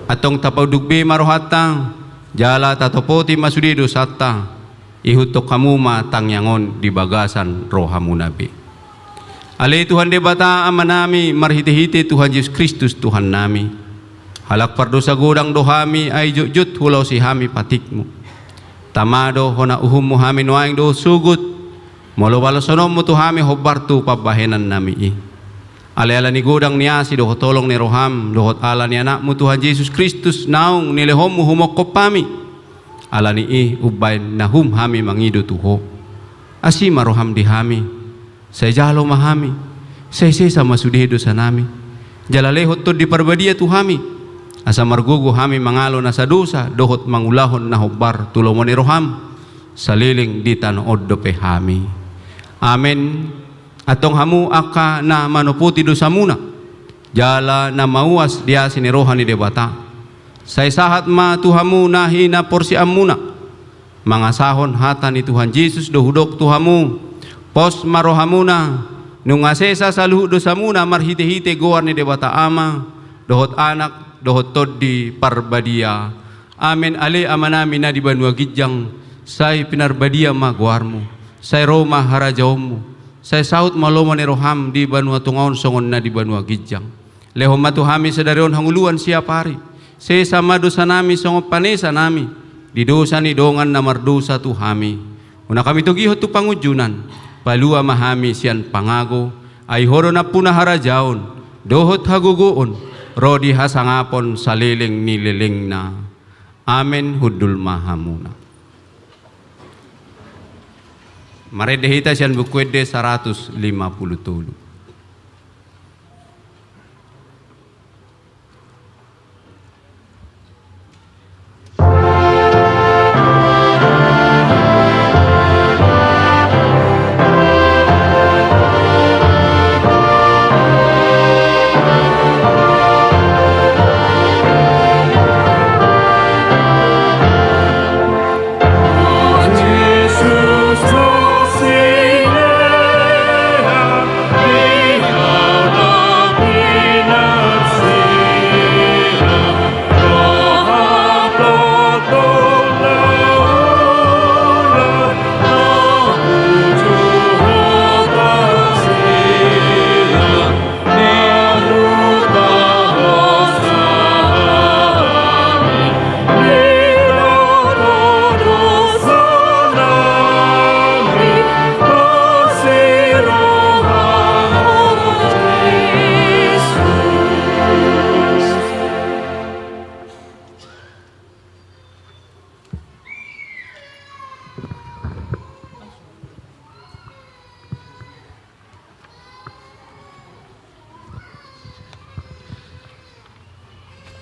Antong tapaunduk be ma rohanta, jala tatopoti ma sude dosanta. Ihuthon hamu ma tangiang on di bagasan rohamuna be. Ale Tuhan Debata Amanami, marhitehite Tuhan Jesus Kristus Tuhannami, halak pardosa godang do hami, ai jotjot hulosi hami patikmu. Tama do hona uhummu hami nuaeng dohot sogot, molo balosononmu tu hami hombar tu pambahenannami i. Alai ala ni godang ni asi dohot holong ni roham, dohot ala ni Anakmu Tuhan Jesus Kristus naung nilehonmu humongkop hami. Ala ni i umbaen nahum hami mangido tu Ho. Asi ma roham di hami, sai jalo ma hami, sai sesa ma sude dosanami. Jala lehon Tondi Parbadia tu hami, asa margogo hami mangalo nasa dosa dohot mangulahon na hombar tu lomo ni roham, saleleng di tano on dope hami. Amen. Antong hamu angka na manopoti dosamuna, jala na mauas di asi ni roha ni Debata, sai sahat ma tu hamu na hinaporseaonmuna. Mangasahon hata ni Tuhan Jesus do hudok tu hamu, pos ma rohamuna, nunga sesa saluhut dosamuna marhitehite goar ni Debata Ama, dohot Anak, dohot Tondi Parbadia. Amen. Ale Amanami na di banua ginjang, sai pinarbadia ma goarmu, sai ro ma harajaonmu, sai saut ma lomo ni roham di banua tonga on songon na di banua ginjang. Lehon ma tu hami sadari on hangoluan siapari. Sesa ma dosanami songon panesanami di dosa ni dongan na mardosa tu hami. Unang hami togihon tu pangunjunan, palua ma hami sian pangago, ai Ho do nampuna harajaon, dohot hagogoon, ro di hasangapon saleleng ni lelengna. Amen. Hundul ma hamuna. Marende hita sian Buku Ende saratus lima pulu tolu.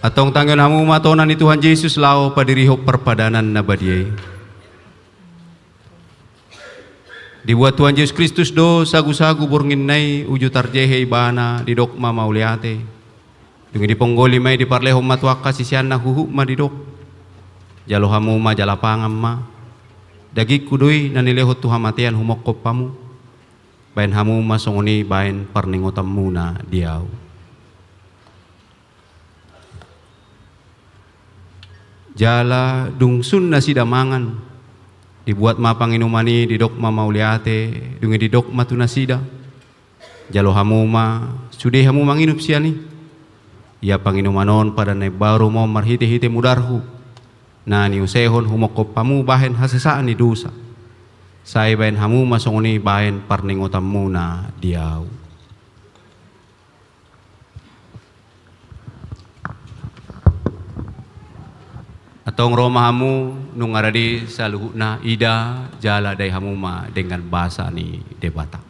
Antong tangihon hamu ma tona ni Tuhan Jesus laho padirihon parpadanan na badia i. Dibuat Tuhan Jesus Kristus do sagusagu bornginna i uju tarjehe Ibana, didok ma mauliate. Dung i diponggoli ma i, diparlehon ma tu angka siseanna, huhut ma didok: Jalo hamu ma jala pangan ma. Dagingku do i na nilehon tu hamatean humongkop hamu. Baen hamu ma songon i baen parningotanmuna di ahu. Jala dung sun nasida mangan, dibuat ma panginuman i, didok ma mauliate, dung i didok ma tu nasida: Jalo hamu ma, sude hamu manginum sian i. Ia panginuman on padan na imbaru ma on marhitehite mudarhu, na niusehon humongkop hamu bahen hasesaan ni dosa. Sai baen hamu ma songon i baen parningotanmuna di ahu. Antong ro ma hamu, nunga rade saluhutna, ida jala dai hamu ma denggan basa ni Debata.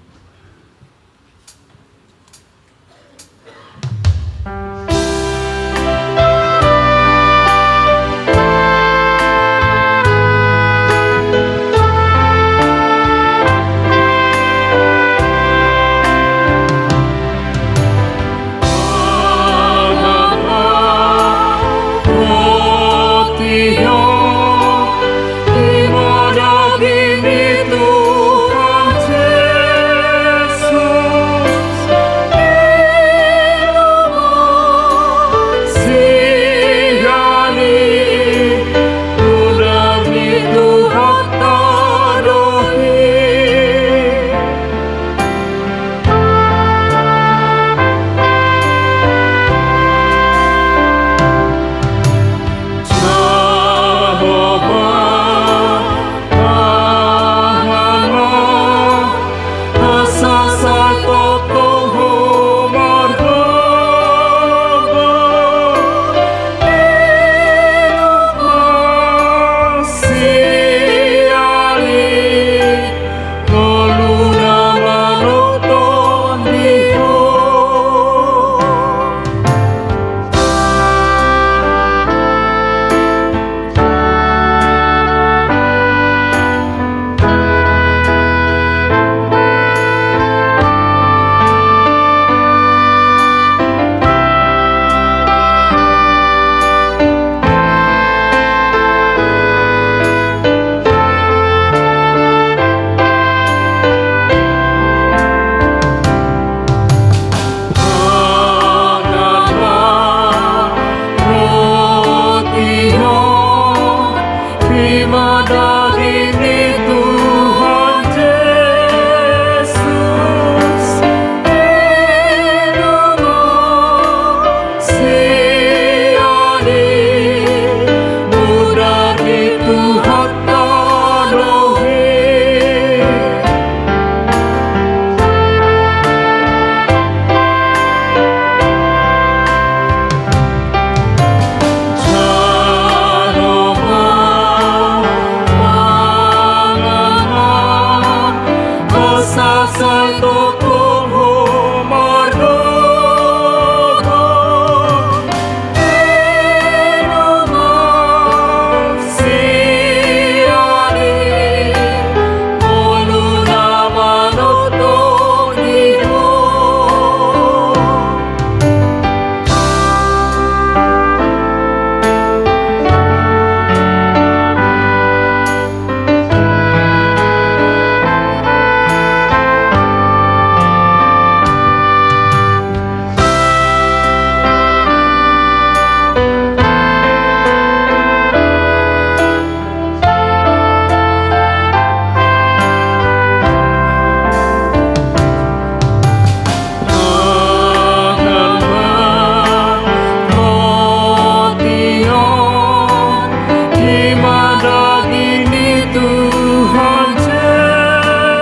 I ma daging ni Tuhan Jesus.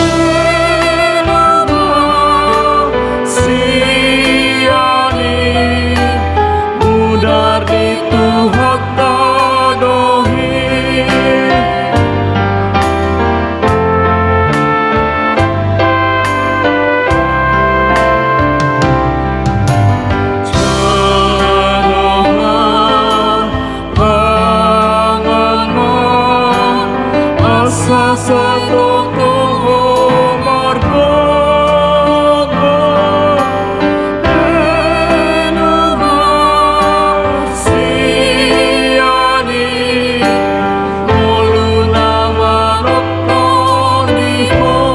Elo ma sian i, mudar di Tuhanta do i. Jalo ma, pangan ma, asa sai tongtong ho margogo. Elo ma sian i, ngolu na manongtong di ho.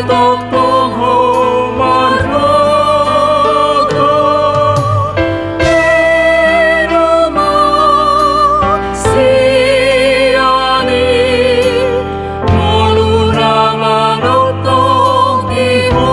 Tongtong ho margogo, eno ma sian i, ngolu na manongtong di ho.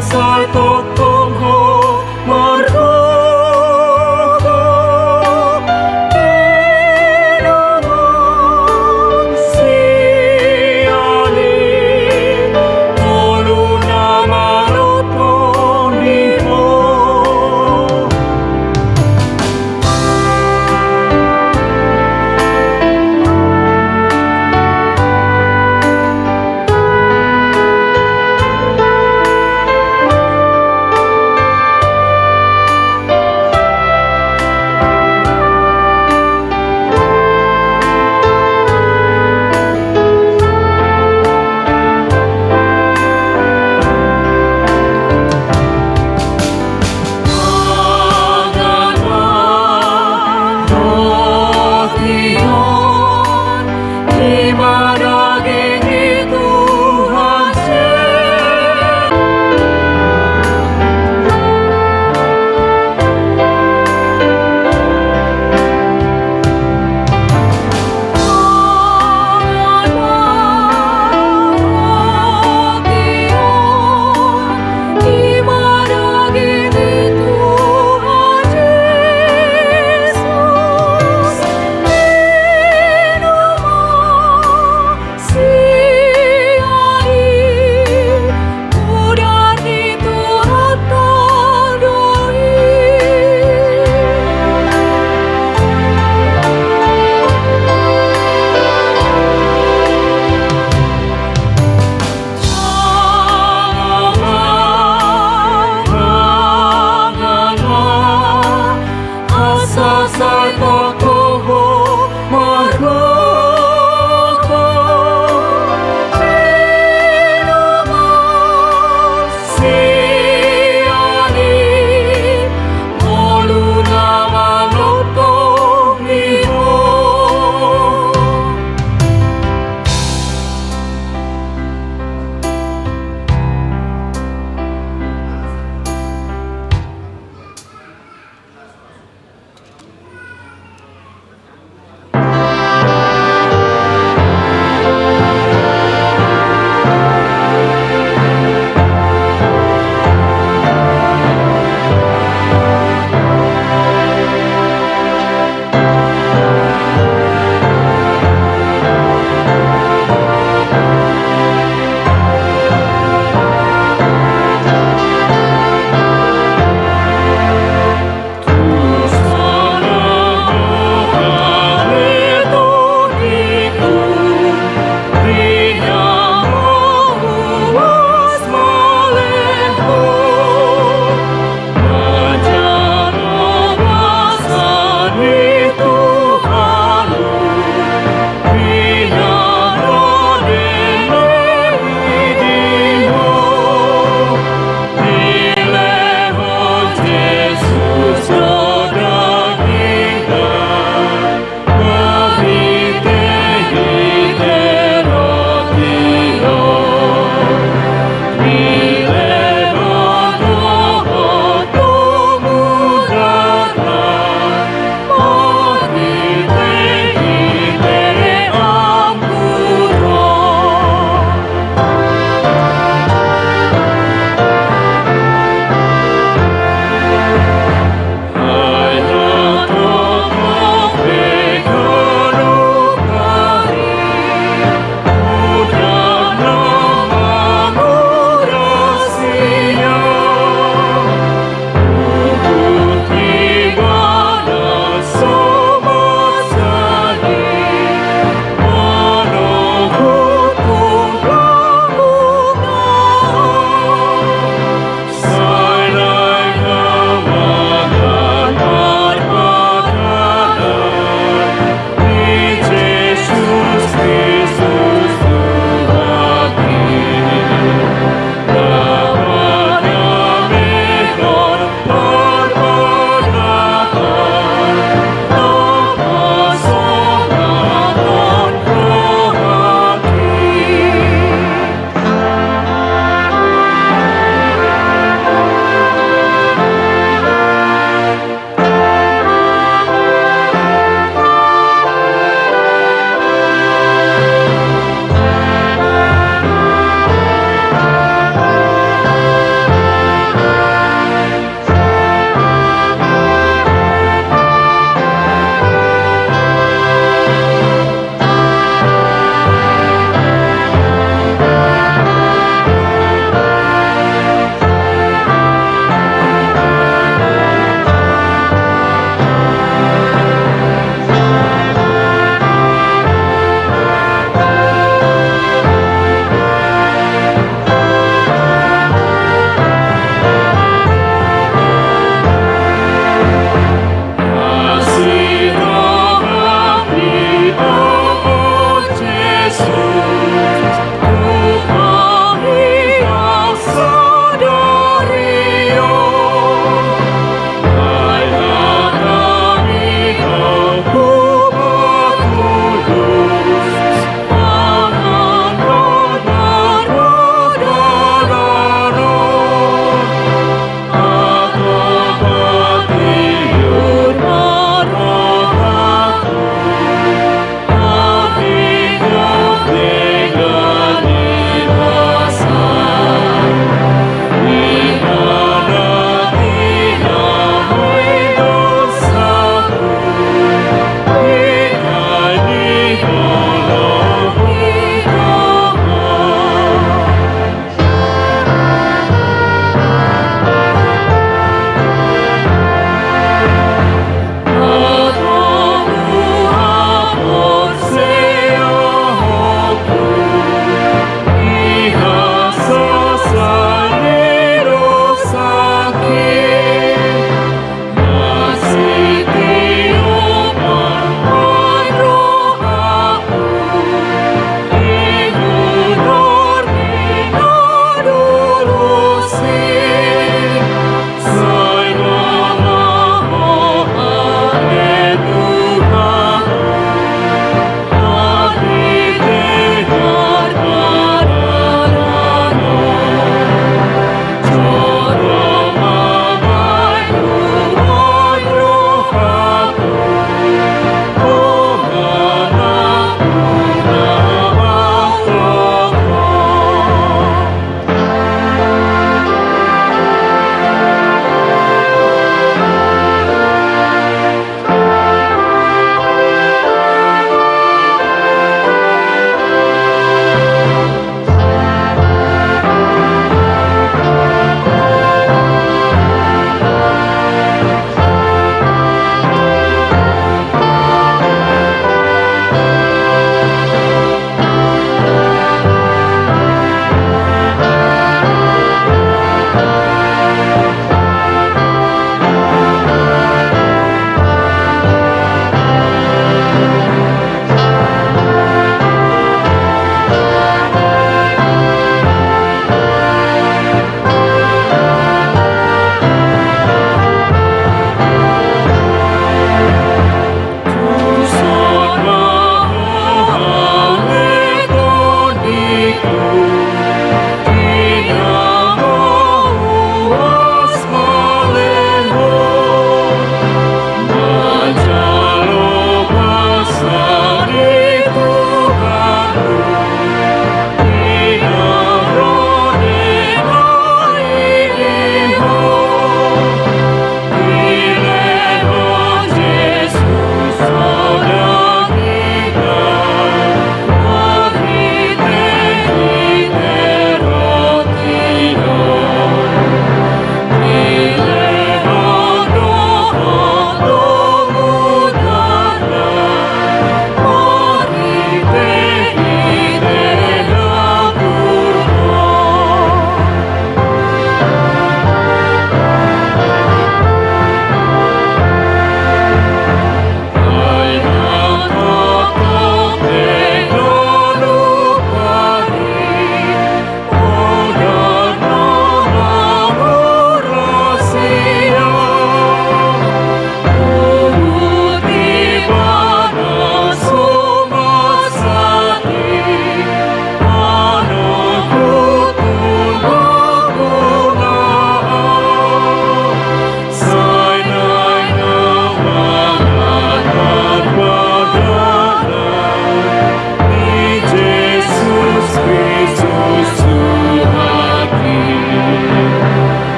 Sai tongtong ho margogo, siale, ngolu na malopo ni ho.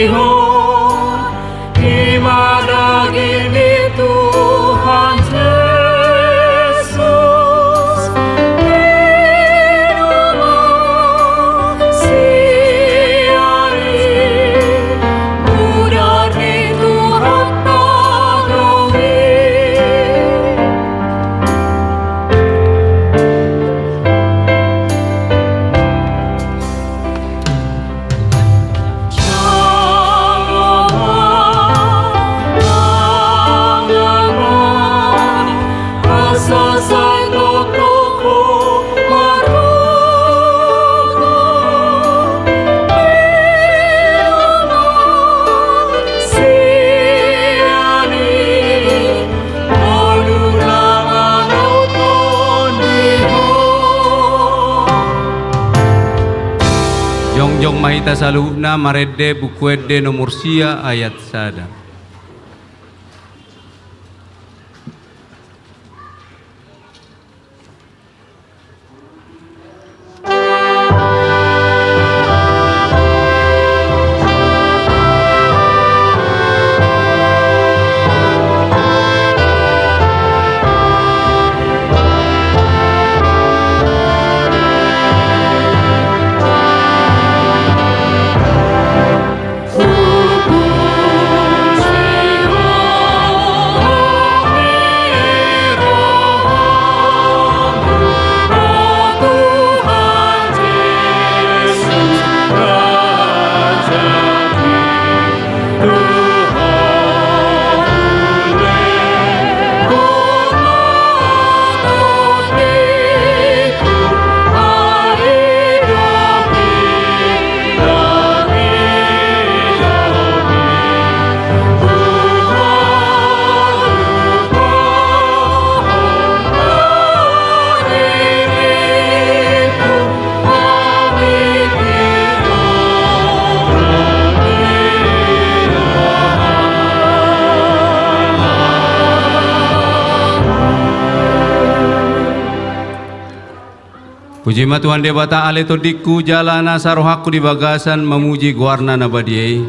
Di ma daging ni Tuhan Jesus, minum ma sian i, mudar ni Tuhanta do i. Jongjong ma hita saluhutna marende Buku Ende nomor sia ayat sada. Puji ma Tuhan Debata ale tondingku, jala nasa rohangku di bagasan mamuji goarna na badia i.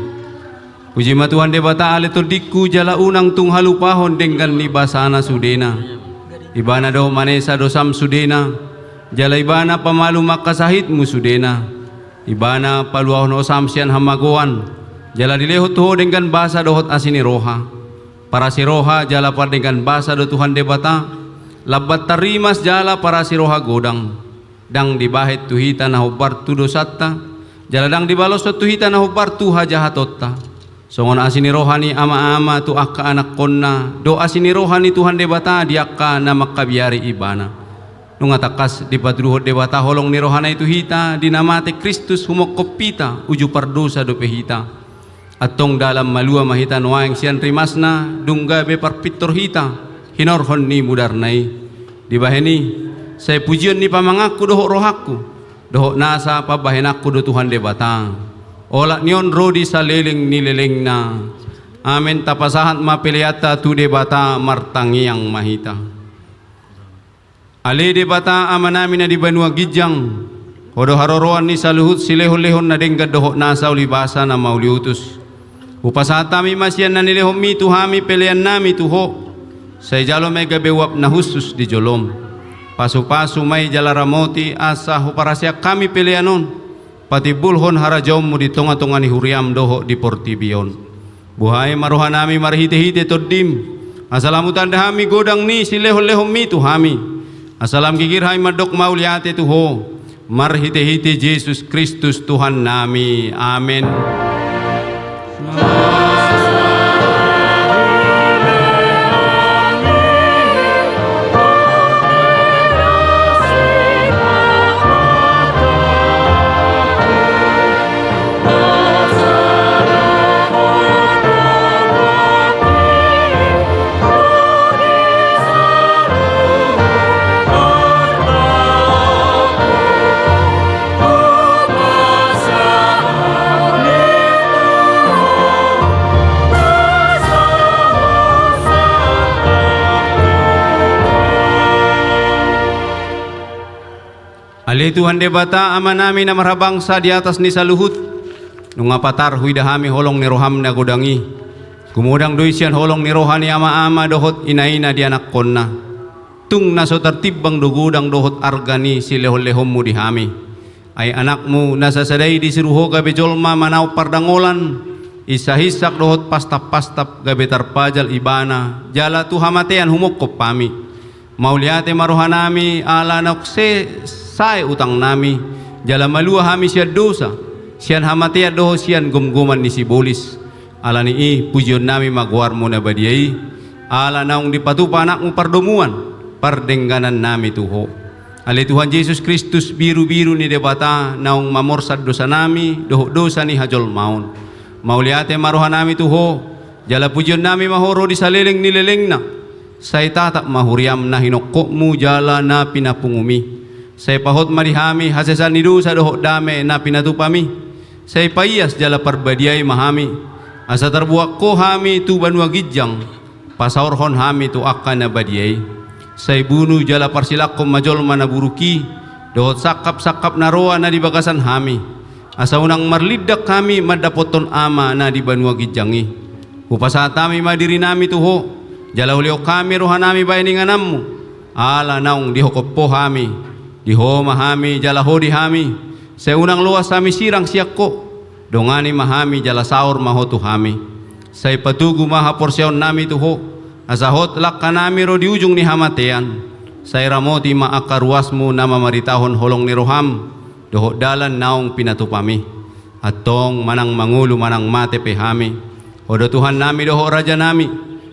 Puji ma Tuhan Debata ale tondingku, jala unang tung halupahon denggan ni basana sudena. Ibana do manesa dosam sudena, jala ibana pamalum angka sahitmu sudena. Ibana paluahon hosam sian hamagoan, jala dilehon tu ho denggan basa dohot asi ni roha. Parasi roha jala pardenggan basa do Tuhan Debata, lambat tarrimas jala parasi roha godang. Ndang dibahen tu hita na hombar tu dosanta, jala ndang dibaloshon tu hita na hombar tu hajahatonta. Songon asi ni roha ni ama-ama tu angka anakkonna, do asi ni roha ni Tuhan Debata di angka na mangkabiari ibana. Nunga tangkas dipatuduhon Debata holong ni rohana i tu hita, di na mate Kristus humongkop hita, uju pardosa dope hita. Antong dalan malua ma hita nuaeng sian rimasna, dung gabe parpintor hita, hinorhon ni mudarna i. Dibahen i, sai pujion ni pamanganku dohot rohangku, dohot nasa pambahenanku do Tuhan Debata. Olat ni on ro di saleleng ni lelengna. Amen. Tapasahat ma peleanta tu Debata, martangiang ma hita. Ale Debata Amanami na di banua ginjang, Ho do haroroan ni saluhut silehon-lehon na denggan dohot nasa ulibasa na mauliutus. Hupasahat hami ma sian na nilehonMi tu hami peleannami tu Ho, sai jalo ma i gabe uap na hushus di joloM. Pasu-pasu ma i jala ramoti asa huparaseak hami pelean on, patimbulhon harajaonMu di tonga-tonga ni huriaM dohot di portibi on. Buhai ma rohanami marhite-hite TondiM, asa lam hutanda hami godang ni silehon-lehonMi tu hami, asa lam gigir hami mandok mauliate tu Ho, marhite-hite Jesus Kristus Tuhannami. Amen. Ale Tuhan Debata, Amanami na marhabangsa di atas ni saluhut, Nunga patar huida hami holong ni roham na godang i. Gumodang do i sian holong ni roha ni ama-ama dohot ina-ina di anakkonna. Tung na so tartimbang do godang dohot arga ni silehon-lehonmu di hami. Ai anakmu na sasada i disuruho gabe jolma manaon pardangolan, insak-insak dohot pastap-pastap gabe tarpajal ibana, jala tu hamatean humongkop hami. Mauliate ma rohanami ala naung se-, sae utangnami, jala malua hami sian dosa, sian hamatean dohot sian gomgoman ni sibolis. Ala ni i pujionnami ma goarmu na badia i, ala naung dipatupa anakmu pardomuan, pardengganannami tu ho. Ale Tuhan Jesus Kristus, birubiru ni Debata naung mamorsan dosanami dohot dosa ni hajolmaon. Mauliate ma rohanami tu ho, jala pujionnami ma ho ro di saleleng ni lelengna. Sai tatap ma huriam na hinongkopmu jala na pinapungumi. Sai pahot ma di hami hasesaan ni dosa dohot dame na pinatupami. Sai paias jala parbadiai ma hami. Asa tarbuang ho hami tu banua ginjang, pasaorhon hami tu angka na badia i. Sai bunu jala parsilanghon ma jolma na buruk i, dohot sangkap-sangkap na roa na di bagasan hami. Asa unang marlindang hami mandapothon Ama na di banua ginjang i. Hupasahat hami ma dirinami tu ho, jala hulehon hami rohanami bahen ingananmu, ala naung dihophop ho hami, di ho ma hami jala ho di hami, sai unang loas hami sirang sian ho, dongani ma hami jala saor ma ho tu hami. Sai patogu ma haporseaonnami tu ho, asa hot langkanami ro di ujung ni hamatean, sai ramoti ma angka ruasmu na mamaritahon holong ni roham, dohot dalan naung pinatupami. Antong manang mangolu manang mate pe hami, ho do Tuhannami dohot Rajanami,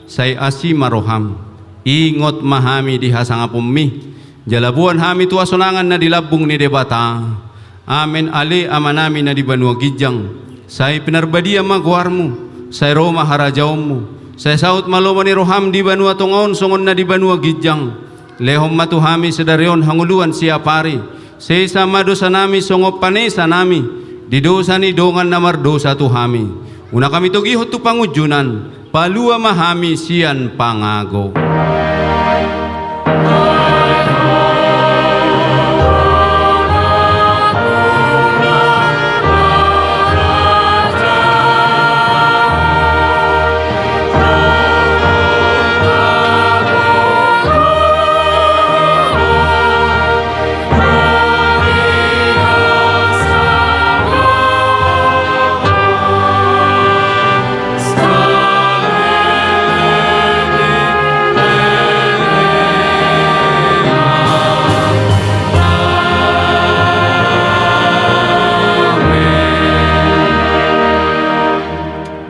sai asi ma roham. Ingot ma hami di hasangaponmi, jala boan hami tu hasonangan na di lambung ni Debata. Amen. Ale Amanami na di banua ginjang, sai pinarbadia ma goarmu, sai ro ma harajaonmu, sai saut ma lomo ni roham di banua tonga on songon na di banua ginjang. Lehon ma tu hami sadari on hangoluan siapari, sesa ma dosanami songon panesanami di dosa ni dongan na mardosa tu hami. Unang hami togihon tu pangunjunan, palua ma hami sian pangago.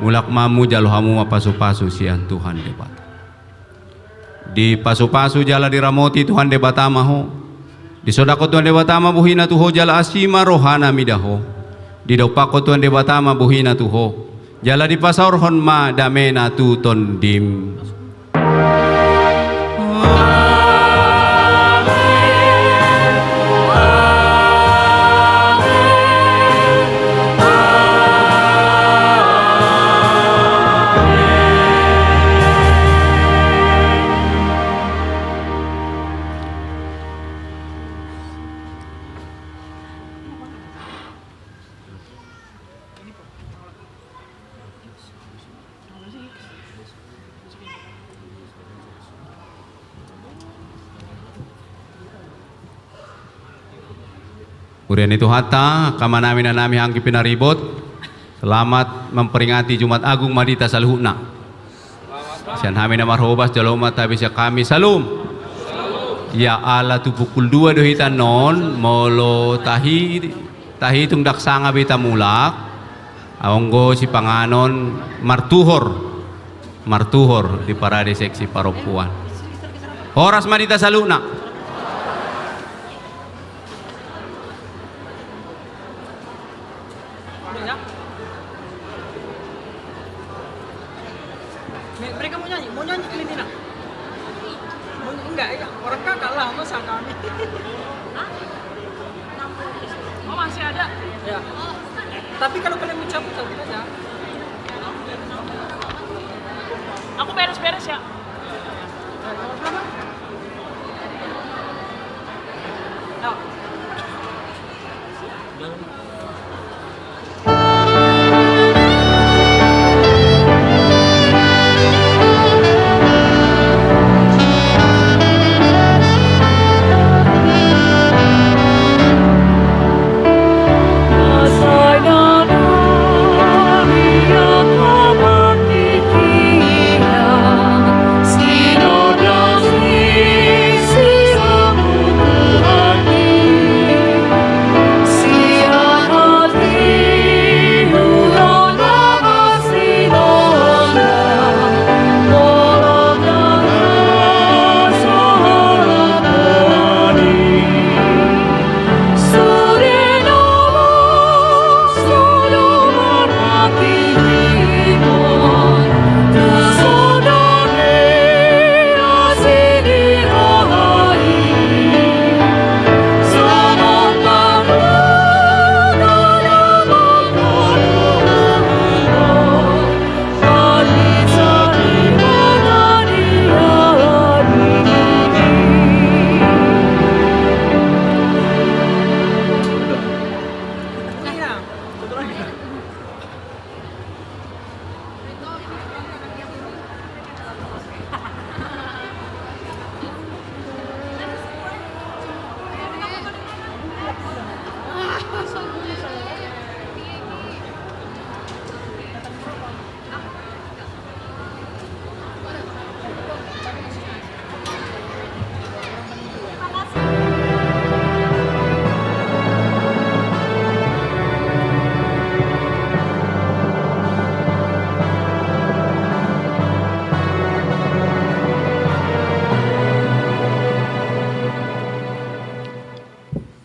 Mulak ma hamu jalo hamu ma pasupasu sian Tuhan Debata. Dipasupasu jala diramoti Tuhan Debata ma ho. Disondangkon Tuhan Debata ma bohina tu ho jala asi ma rohana mida ho. Didompakkon Tuhan Debata ma bohina tu ho, jala dipasaorhon ma damena tu tondim. Huria ni Tuhanta, angka amanami, inanami, anggi pinaribot, selamat memperingati Jumat Agung ma di hita saluhutna. Sian hami na marhobas, jalo ma tabe sian hami, Syalom. Ia ala tu pukul dua do hita annon, molo tahi, tahitung ndang sanga be hita mulak. Anggo sipanganon martuhor, martuhor di parade seksi parompuan. Horas ma di hita saluhutna. Me-, mereka mau nyanyi, mau nyanyi Valentina? Mau ny-, enggak, ya, orang kakak lah, masa kami? Oh, masih ada? Ya. Tapi kalau kalian mau cabut, cabut aja. Aku beres-beres ya. Ya, nomor berapa? Ya.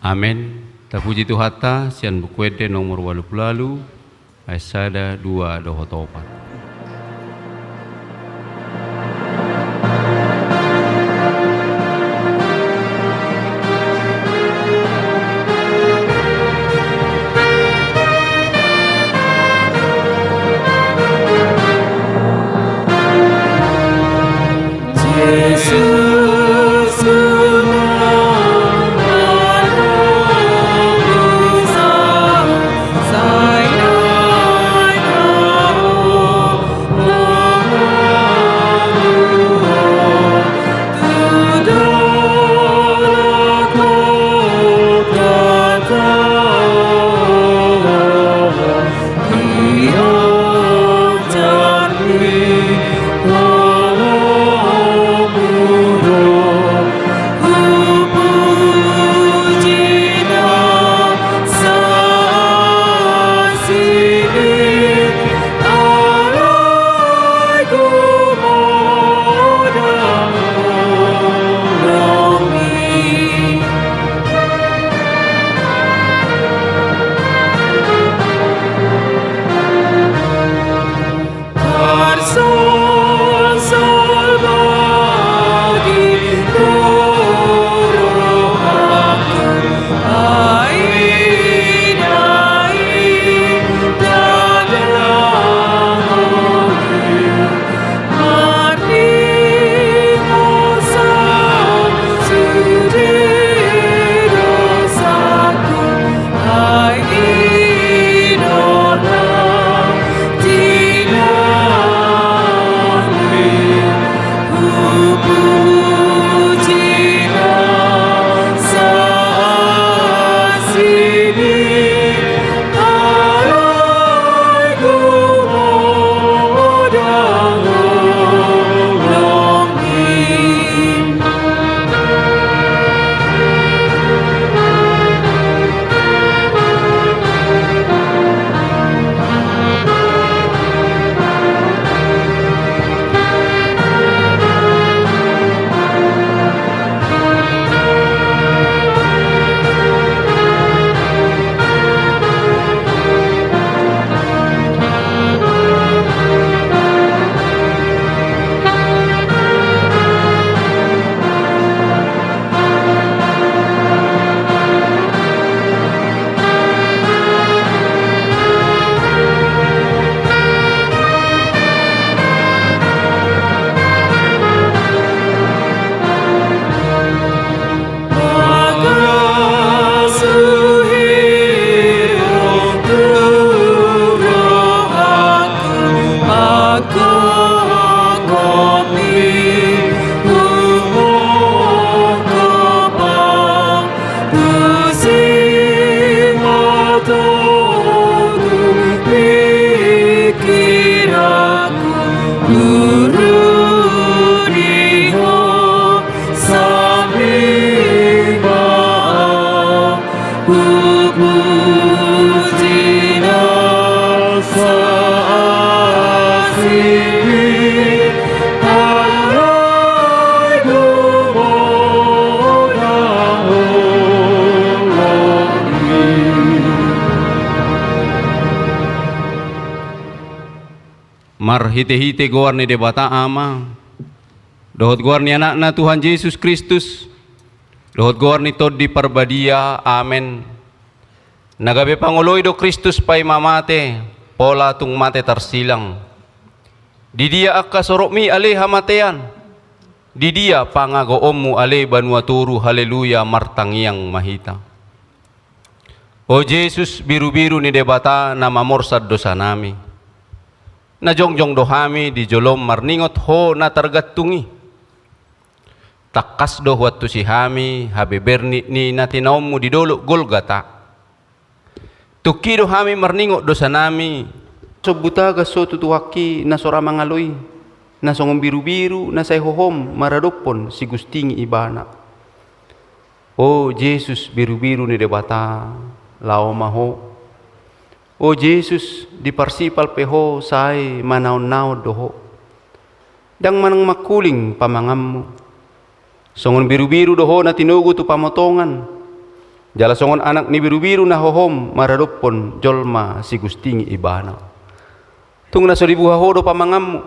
Amen. Tapuji Tuhanta, sian Buku Ende nomor ualu pulu ualu, ayat sada, dua, dohot opat. Marhitehite goar ni Debata Ama, dohot goar ni Anakna Tuhan Jesus Kristus, dohot goar ni Tondi Parbadia. Amen. Na gabe pangoloi do Kristus paima mate, pola tung mate tarsilang. Di dia angka sorokmi ale hamatean? Di dia pangagoonmu ale banua toru? Haleluya, martangiang ma hita. O Jesus, birubiru ni Debata na mamorsan dosanami, na jongjong do hami di jolom marningot Ho na targantung i. Tangkas do huantusi hami habeber ni na tinaonmu di dolok Golgata. Tungki do hami marningot dosanami. Sombu tagas Ho tu Tuhanki na so ra mangalo i, na songon birubiru na sai hohom maradophon sigustingi ibana. O Jesus, birubiru ni Debata, laho ma Ho. O Jesus, di Parsipal pe Ho sai manaonnaon do Ho. Ndang manang mangkuling pamanganmu. Songon birubiru do Ho na tinogu tu pamotongan, jala songon anak ni birubiru na hohom maradophon jolma sigustingi ibana. Tung na so dibuha Ho do pamanganmu.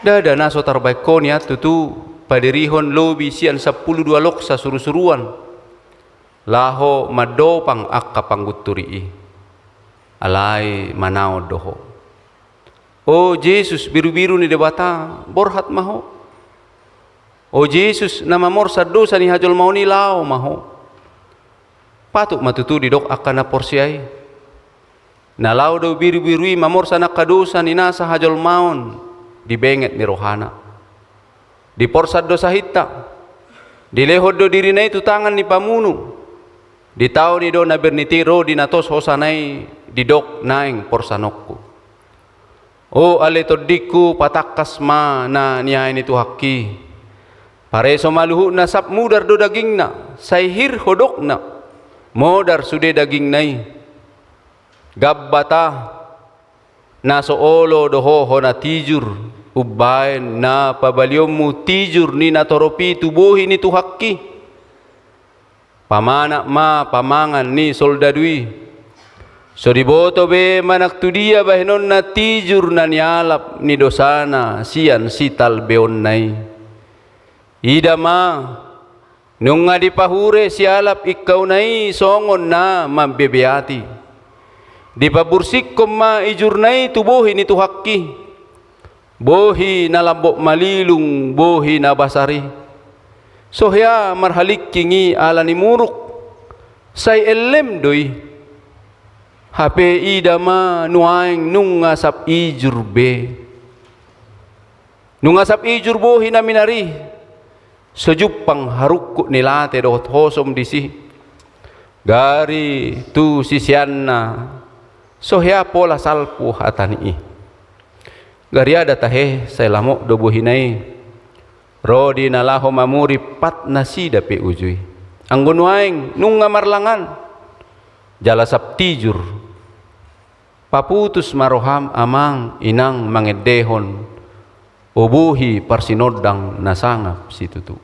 Ndada na so tarbahen Ho nian tutu padirihon lobi sian sampulu dua loksa surusuruan, laho mandopang angka panggunturi i. Alai manaon do Ho. O Jesus, birubiru ni Debata, borhat ma Ho. O Jesus, na mamorsan dosa ni hajolmaon i, laho ma Ho. Patut ma tutu didok angka na porsea i, na laho do birubiru i mamorsan angka dosa ni nasa hajolmaon di benget ni rohana. Diporsan do sahinta, dilehon do dirina i tu tangan ni pamunu, ditaoni do na bernit i ro di na tos hosana i, didok naeng porsanonku. O ale tondingku, patangkas ma na niae ni Tuhanki. Pareso ma luhutna, sap mudar do dagingna, sai hir hodokna, modar sude dagingna i. Gambata, na so olo do Ho hona tijur, umbaen na pabalionmu tijur ni natorop i tu bohi ni Tuhanki. Pamanat ma pamangan ni soldadu i. So diboto be manang tu dia bahenonna tijur na nialap ni dosana sian sitalbeonna i. Ida ma, nunga dipahure sialap ingkauna i songon na mambebeati. Dipabursingkon ma ijurna i tu bohi ni Tuhanki. Bohi na lambok malilung, bohi na basar i. So hea marhalingking i ala ni muruk, sai ellem do i. Hape ida ma, nuaeng nunga sap ijur be. Nunga sap ijur bohi na minar i. So jumpang harungkut ni late dohot hosom disi. Gari tu siseanna, so hea pola salpu hata ni i. Gariada tahe sai lamok do bohina i. Ro di na laho mamuri pat nasida pe uju i. Anggo nuaeng nunga marlangan, jala sap tijur, paputus ma roham amang inang mangendehon, o bohi parsinondang na sangap situtu.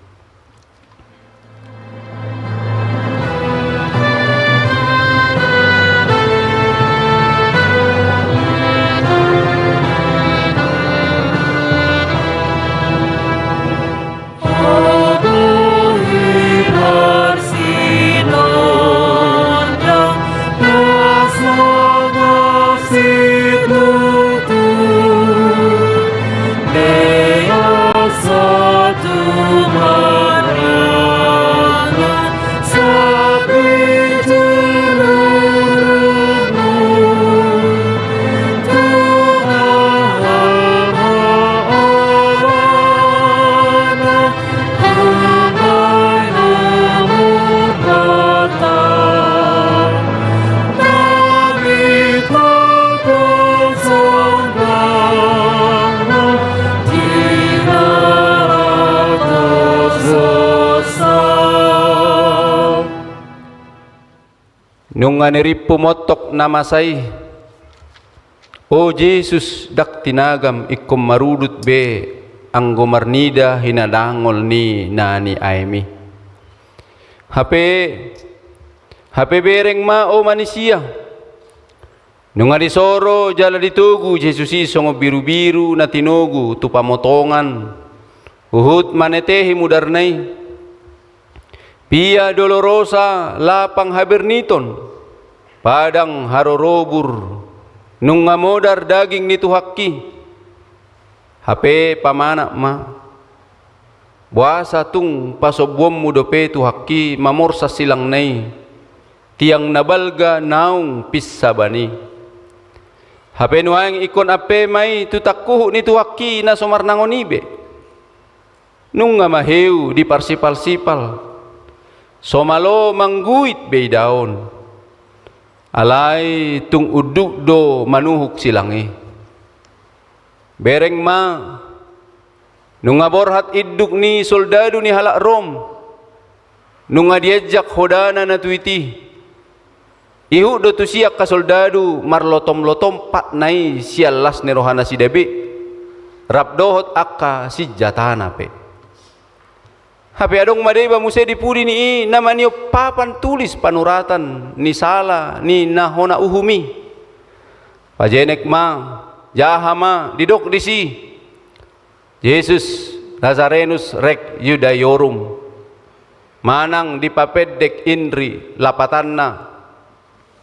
Nunga nirimpu montok na masa i. O Jesus, ndang tinagam ingkon marudut be anggo marnida hinadangol ni na niaem i. Hape, hape bereng ma, o manisia. Nunga disoro jala ditogu Jesus i songon birubiru na tinogu tu pamotongan, huhut manetehi mudarna i. Via Dolorosa, lapang haberniton, padang harorobur, nunga modar daging ni Tuhanki. Hape pamanat ma, boasa tung pasombuonmu dope Tuhanki mamorsan silangna i. tiang na balga naung pinsaban i. Hape nuaeng ingkon ampe ma i tu tangkuhuk ni Tuhanki na so marnangon i be. Nunga maheu diparsipal-sipal, so malo mangguit be idaon. Alai tung unduk do manuhuk silang i. Bereng ma, nunga borhat induk ni soldadu ni halak Rom, nunga dienjak hodana na tuit i. Ihut do tusi angka soldadu marlotom-lotom patna i sian las ni rohanasida be, rap dohot angka sinjatana pe. Hape adong ma deba muse di pudi ni i na maniop papan tulis panuratan ni sala ni na hona uhum i. Pajenek ma, jaha ma, didok disi: Jesus Nazarenus Rex Iudaeorum, manang dipapendek Inri lapatanna,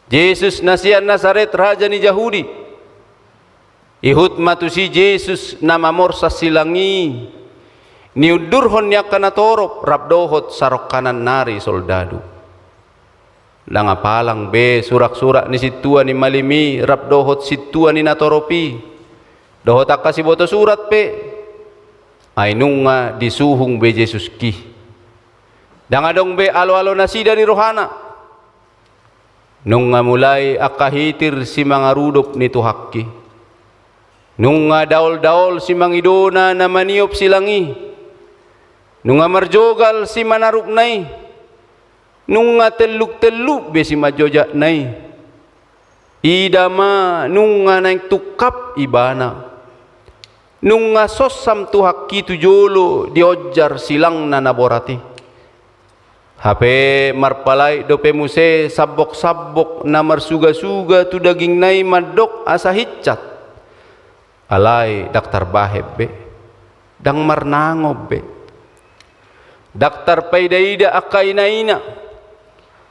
Jesus na sian Nasaret, raja ni Jahudi. Ihut ma tusi Jesus na mamorsan silang i, niundurhon ni angka natorop rap dohot sarongkanan nari soldadu. Ndang apalang be surak-surak ni sintua ni malim i rap dohot sintua ni natorop i, dohot angka siboto surat pe. Ai nunga disuhung be Jesuski. Ndang adong be alo-alonasida ni rohana. Nunga mulai angka hitir simangarudop ni Tuhanki. Nunga daol-daol simangidona na maniop silang i. Nunga marjogal simanarupna i. Nunga telluk-telluk be simanjojakna i. Ida ma nunga naeng tungkap ibana. Nunga sonsam Tuhanki tu jolo dionjar silangna na borat i. Hape marpalait dope muse sambok-sambok na marsuga-suga tu dagingna i mandok asa hinsat. Alai ndang tarbahen be, ndang marnangon be. Ndang tarpaida-ida angka ina-ina.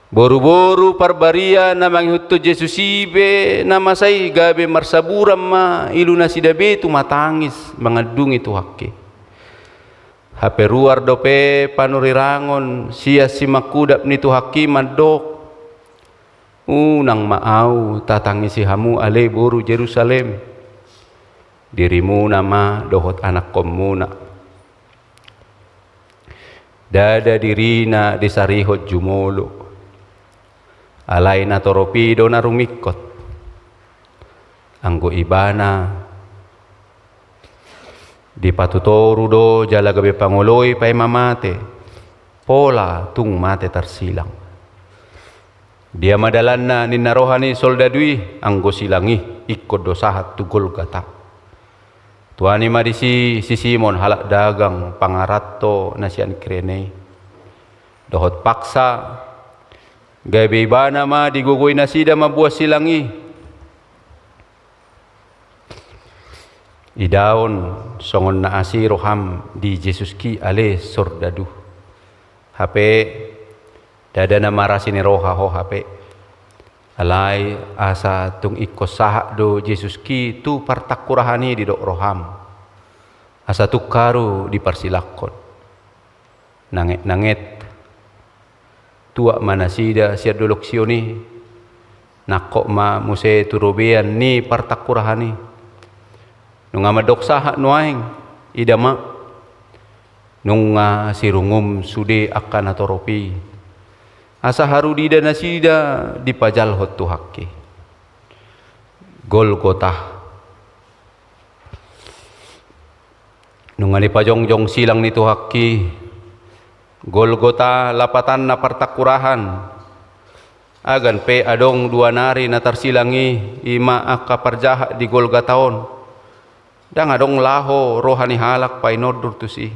Boru-boru parbaria na mangihuthon Jesus i be na masa i gabe marsaburan ma ilunasida be tumatangis mangandungi Tuhanki. Hape ruar dope panurirangon sian simangkudap ni Tuhanki mandok: Unang ma ahu tatangisi hamu ale boru Jerusalem. Dirimuna ma dohot anakkonmuna. Ndada dirina disarihon jumolo. Alai natorop i do na rumingkot. Anggo ibana dipatutoru do jala gabe pangoloi paima mate, pola tung mate tarsilang. Dia ma dalanna ninna roha ni soldadu i, anggo silang i ingkon do sahat tu Golgata. Tuani ma disi si Simon halak dagang pangaranto na sian Kirene i. Dohot paksa, gabe ibana ma digogoi nasida mamboan silang i. Idaon songon na asi roham di Jesuski ale soldadu. Hape ndada na marasi ni roha ho hape. Alai asa tung ingkon sahat do Jesuski tu partangkurahan i didok roham. Asa tung haru diparsilanghon. Nanget-nanget, tuat ma nasida sian dolok Sion i. Nangkok ma muse tu robean ni partangkurahan i. Nunga mandok sahat nuaeng, ida ma. Nunga sirungum sude angka natorop i. Asa haru diida nasida dipajalhon Tuhanki. Golgota. Nunga dipajongjong silang ni Tuhanki. Golgota lapatanna partangkurahan. Agan pe adong dua nari na tarsilang i, i ma angka parjahat di Golgata on. Ndang adong laho roha ni halak painondur tusi.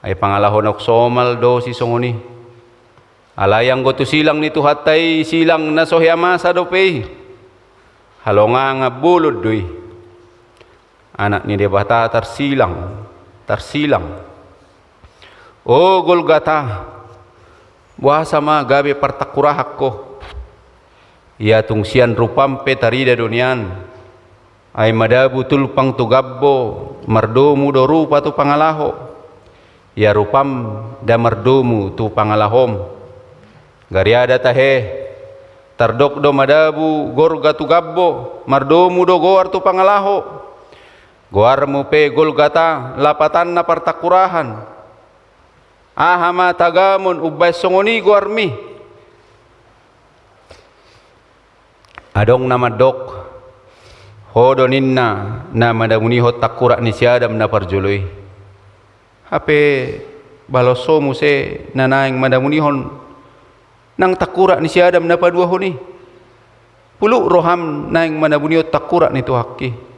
Ai pangalaho na somal do sisongon i. Alai anggo tu silang ni Tuhanta i silang na so hea masa dope i. Halongangan bolon do i. Anak ni Debata tarsilang, tarsilang. O Golgata, boasa ma gabe partangkurahan ho? Ia tung sian rupam pe tarida do nian. Ai madabu tulpang tu gambo, mardomu do rupa tu pangalaho. Ia rupam nda mardomu tu pangalahom. Gariada tahe, tardok do madabu gorga tu gambo, mardomu do goar tu pangalaho. Goarmu pe Golgata, lapatanna partangkurahan. Aha ma tagamon umbahen songon i goarmi? Adong na mandok, ho do ninna na madamunihon tangkurak ni si Adam na parjolo i. Hape balos ho muse na naeng madamunihon nang tangkurak ni si Adam na paduahon i. Puluk roham naeng madamunihon tangkurak ni Tuhanki.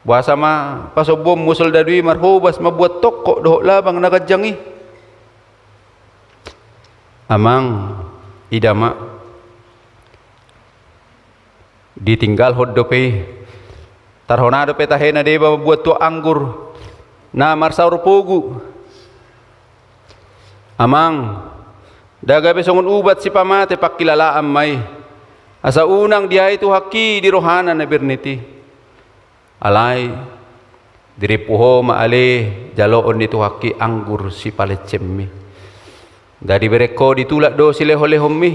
Boasa ma pasombuonmu soldadu i marhobas mambuat tongkok dohot labang na ganjang i? Amang, ida ma. Ditinggalhon dope i. Tarhona dope tahe na deba mambuat tuak anggur na marsaor pogu. Amang, nda gabe songon ubat sipamate pangkilalaan ma i. Asa unang diae Tuhanki di rohana na bernit i. Alai, dirimpu ho ma ale jaloon ni Tuhanki anggur sipalensemmi. Nda dibereng ho, ditulak do silehonlehonmi.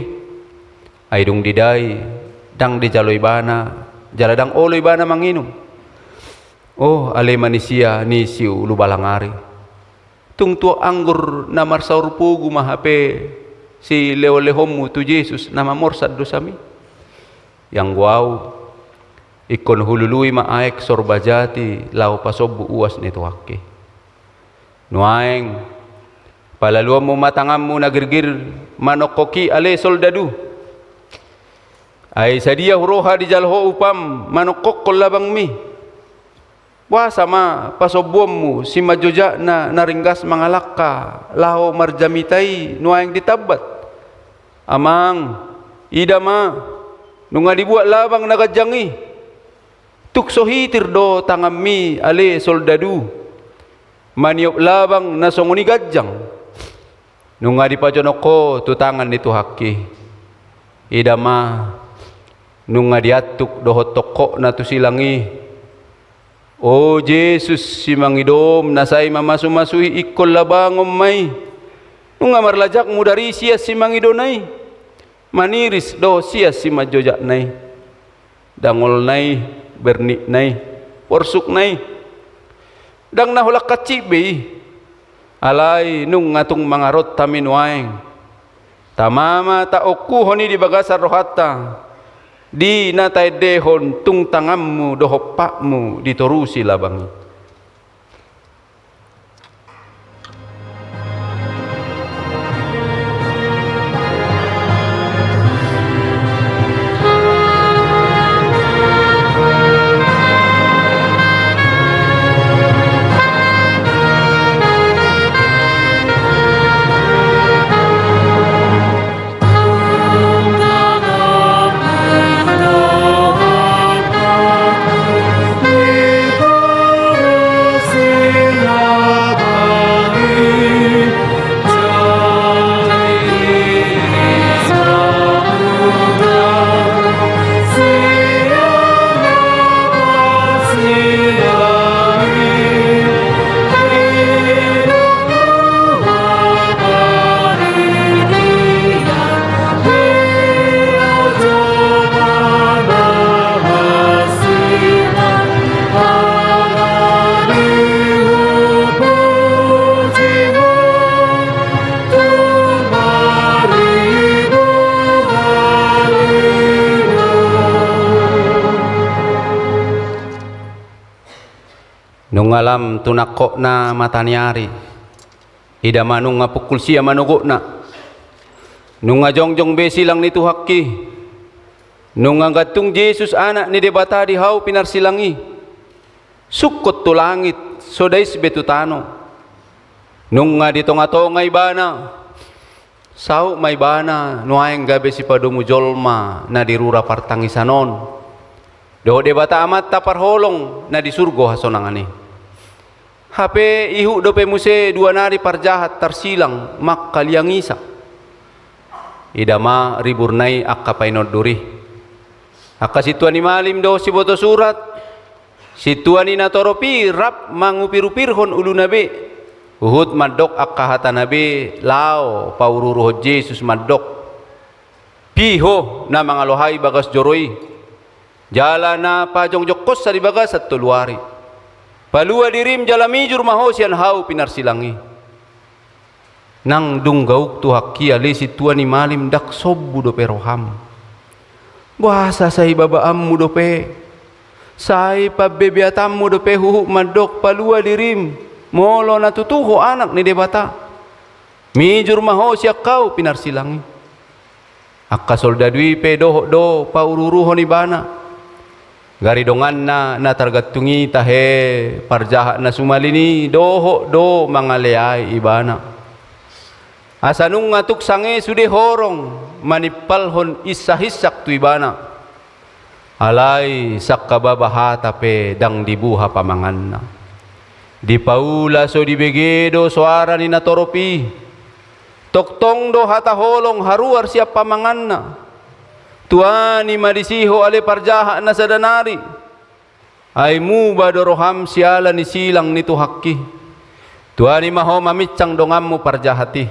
Ai dung didai, ndang dijalo ibana, jala ndang olo ibana manginum. O ale manisia ni siulubalang ari. Tung tuak anggur na marsaor pogu ma hape silehonlehonmu tu Jesus na mamorsat dosami? Ianggo au, ingkon hulului ma aek sorba jati laho pasombu uas ni Tuhanki. Nuaeng, palaluonmu ma tanganmu na girgir manongkok i ale soldadu. Ai sadia huroha dijalo ho upam manongkokkon labangmi? Boasa ma pasombuonmu simanjojakna na ringgas mangalangka laho marjamita i nuaeng ditambat? Amang, ida ma, nunga dibuat labang na ganjang i. Tung so hitir do tanganmi ale soldadu maniop labang na songon i ganjang? Nunga dipajonok ho tu tangan ni Tuhanki. Ida ma, nunga diantuk dohot tongkokna tu silang i. O Jesus, simangidom na sai mamasumasu i ingkon labangon ma i. Nunga marlajakmu dari sias simangidona i. Maniris do sias simanjojakna i. Dangolna i, bernitna i, porsukna i. Ndang na holan hansit be i. Alai nunga tung mangaronta hami nuaeng. Tama ma taongkuhon i di bagasan rohanta, di na taendehon tung tanganmu dohot patmu ditorusi labang i. Nunga lam tu nangkokna mata ni ari. Ida ma, nunga pukul sia manogotna. Nunga jongjong be silang ni Tuhanki. Nunga gantung Jesus, Anak ni Debata, di hau pinarsilang i. Sungkot tu langit, so dais be tu tano. Nunga di tongatonga ibana. Saut ma ibana nuaeng gabe sipadomu jolma na di rura partangisan on dohot Debata Amanta parholong na di surgo hasonangan i. Hape ihut dope muse dua nari parjahat tarsilang mangkaliangisa. Ida ma riburna i angka painondur i. Angka sintua ni malim dohot siboto surat, sintua ni natorop i rap mangupirupirhon uluna be. Huhut mandok angka hatana be laho paururuhon Jesus mandok: Piho na mangalohai bagas joro i, jala na pajongjongkonsa di bagasan tolu ari. Palua dirim jala mijur ma ho sian hau pinarsilang i. Nang dung gauk Tuhanki ale sintua ni malim, ndang sombu dope roham. Boasa sai babaanmu dope, sai pambebeatanmu dope huhut mandok palua dirim, molo na tutu ho anak ni Debata? Mijur ma ho sian hau pinarsilang i. Angka soldadu i pe dohot do paururuhon ibana. Gari donganna na targantung i tahe parjahat na sumalin i dohot do mangaleai ibana. Asa nunga tuk sange sude horong manimpalhon insak-insak tu ibana. Alai sangkababa hata pe ndang dibuha pamanganna. Dipaula so dibege do soara ni natorop i. Tongtong do hata holong haruar sian pamanganna. Tuani ma disi ho ale parjahat na sada nari. Ai muba do roham siala ni silang ni Tuhanki. Tuani ma ho maminsang donganmu parjahat i.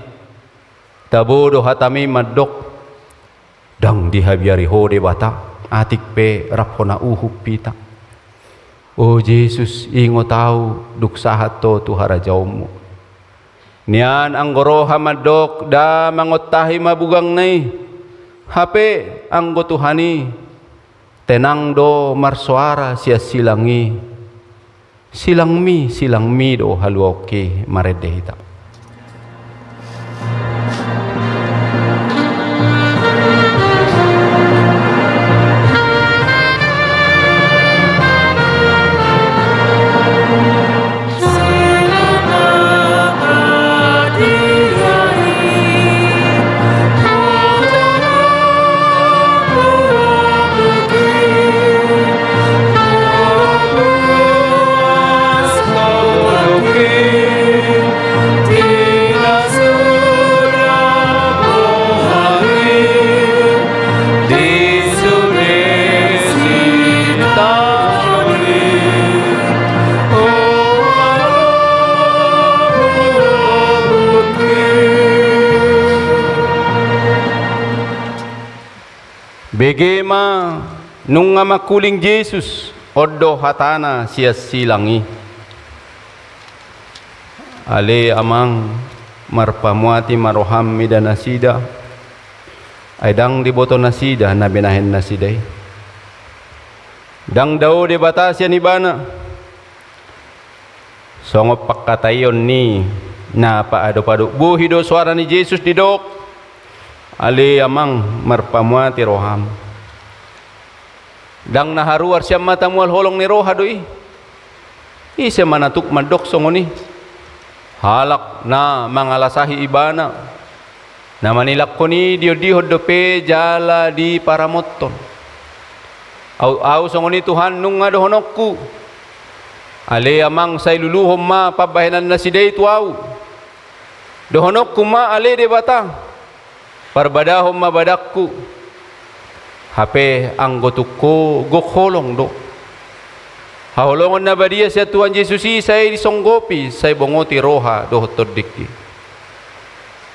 Tabo do hatami mandok: Ndang dihabiari ho Debata, atik pe rap hona uhum hita. O Jesus, ingot ahu dung sahat ho tu harajaonmu. Nian anggo roha mandok: Nda mangontahi ma bugangna i. Hape anggo Tuhan i, tenang do marsoara sian silang i. Silangmi, silangmi do haluaonki. Marende hita. Bege ma, nunga mangkuling Jesus, on do hatana sian silang i. Ale Amang, marpamuati ma roham mida nasida, ai ndang diboto nasida na binahen nasida i. Ndang dao Debata sian ibana. Songon pangkataion ni na paadop-adop bohi do soara ni Jesus didok: Ale Amang, marpamuati roham. Ndang na haruar sian mata mual holong ni roha do i. Ise ma na tuk mandok songon i? Halak na mangalasahi ibana, na manilangkon i diondihon dope jala diparamothon. Au, au songon i Tuhan, nunga dohononku. Ale Amang, sai luluhon ma pambahenan nasida i tu au. Dohononku ma ale Debata, parbadahon ma badanku. Hape anggo tung ho gok holong do. Haholongon na badia sian Tuhan Jesus i sai disonggopi, sai bongoti roha dohot tondingki.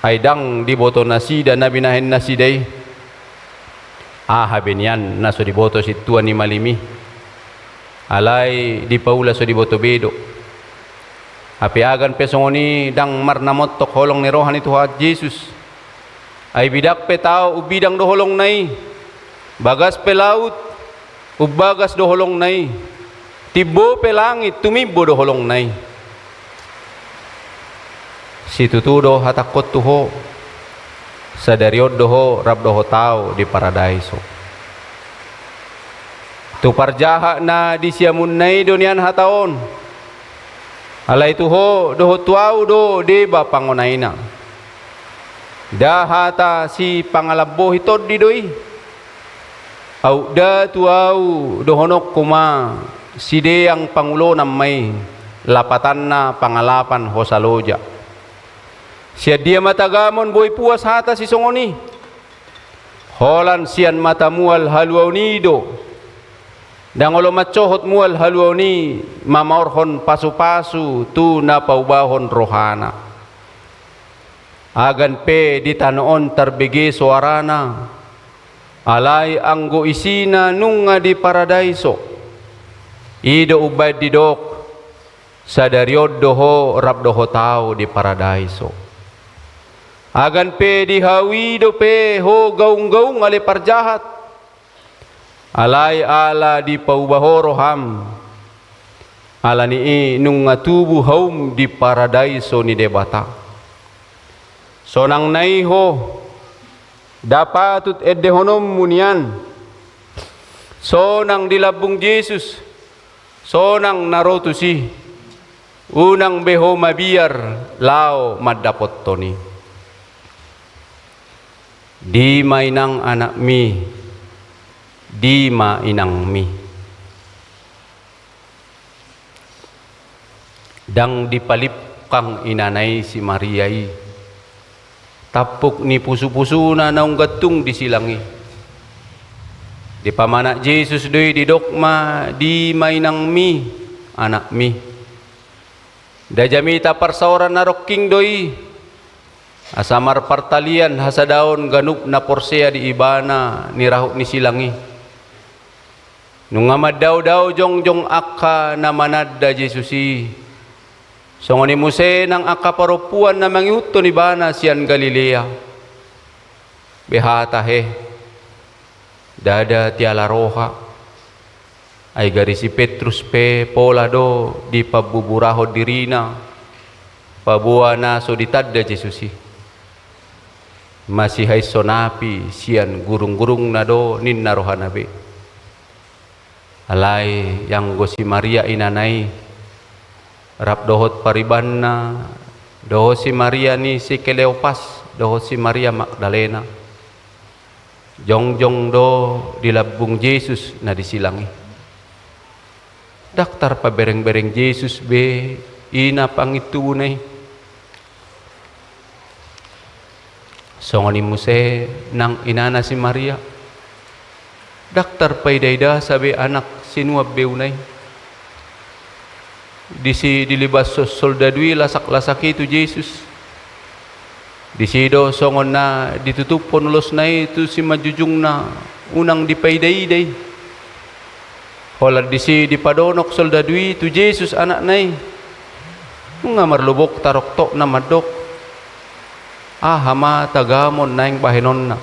Ai ndang diboto nasida na binahen nasida i. Aha be nian na so diboto sintua ni malim i? Alai dipaula so diboto be do. Hape agan pe songon i ndang marnamontok holong ni roha ni Tuhan Jesus. Ai bidang pe tao umbidang do holongna i. Bagas pe laut, umbagas do holongna i. Timbo pe langit, tumimbo do holongna i. Situtu do hatangkon tu ho, sadari on do ho rap dohot au di paradaiso. Tu parjahat na di siamunna i do nian hata on. Alai tu ho dohot tu au do deba pangonaina. Nda hata sipangalambohi tondi do i. Aut nda tu au dohononku ma, sideang pangulonam ma i, lapatanna pangalapan hosa loja. Sian dia ma tagamon boi puas hata sisongon i? Holan sian mata mual haluaon i do. Ndang olo mansohot mual haluaon i mamaorhon pasupasu tu na paubahon rohana. Agan pe di tano on tarbege soarana, alai anggo isina nunga di paradaiso. I do umbaen didok, sadari on do ho rap dohot ahu di paradaiso. Agan pe di hau i dope ho gaunggaung ale parjahat. Alai ala dipauba ho roham, ala ni i nunga tubu haum di paradaiso ni Debata. Sonang na i ho, nda patut endehononmu nian. Sonang di lambung Jesus, sonang na ro tusi. Unang be ho mabiar laho mandapothon i. Di ma inang anakmi, di ma inangmi. Ndang dipalingkang inana i si Maria i. Tampuk ni pusupusuna naung gantung di silang i. Dipamanat Jesus do i, didok ma, di ma inangmi, anakmi. Nda jamita parsaoran na rongking do i, asa marpartalian hasadaon ganup na porsea di ibana ni rahut ni silang i. Nunga mandaodao jongjong angka na mananda Jesus i. Songon i muse nang angka parompuan na mangihuthon ibana sian Galilea. Be hata he, ndada tiala roha. Ai gari si Petrus pe pola do dipabuburahon dirina, paboa na so ditanda Jesus i. Masihaishon api sian gurunggurungna do ninna rohana be. Alai anggo si Maria inana i, rap dohot paribanna, dohot si Maria ni si Kleopas, dohot si Maria Magdalena. Jongjong do di lambung Jesus na di silang i. Ndang tarpaberengbereng Jesus be ina pangintubuna i. Songon i muse nang inana si Maria. Ndang tarpaidaidasa be anak sinuan beuna i. Disi dilibashon soldadu i lasaklasak i tu Jesus. Disi do songon na ditutuphon ulosna i tu simanjujungna unang dipaidaidaida i. Holan disi dipadonok soldadu i tu Jesus anakna i. Nunga marlobok taroktokna mandok, aha ma tagamon naeng bahenonna.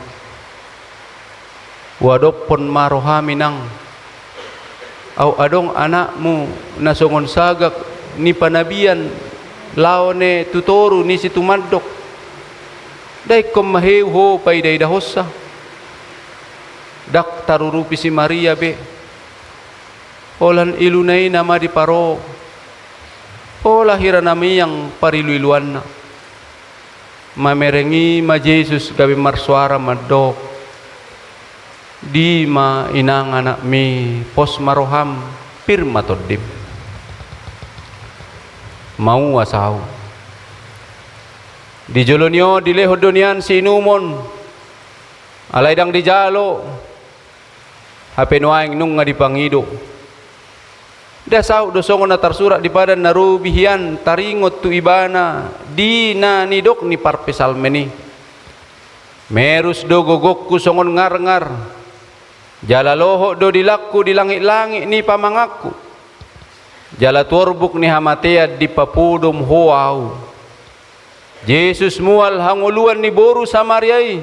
Huadophon ma roham inang. Aut adong anakmu na songon sagak ni panabian laho ne tu toru ni situmandok. Nda ingkon maheu ho paidaidahonsa. Ndang tarurupi si Maria be. Holan iluna i nama diparo. Pola hira na miang pariluiluanna. Mamereng i ma Jesus gabe marsoara mandok, di ma inang anakmi, pos ma roham, pir ma tondim. Mauas ahu. Di jolo ni on dilehon do nian siinumon. Alai ndang dijalo. Hape nuaeng nunga dipangido. Nda saut do songon na tarsurat di padan na robi hian taringot tu ibana di na nidok ni parpsalmen i. Merus do gogongku songon ngarngar. Jala lohot do dilangku di langitlangit ni pamanganku. Jala torbuk ni hamatean dipapodom ho ahu. Jesus mual hangoluan ni boru Samaria i.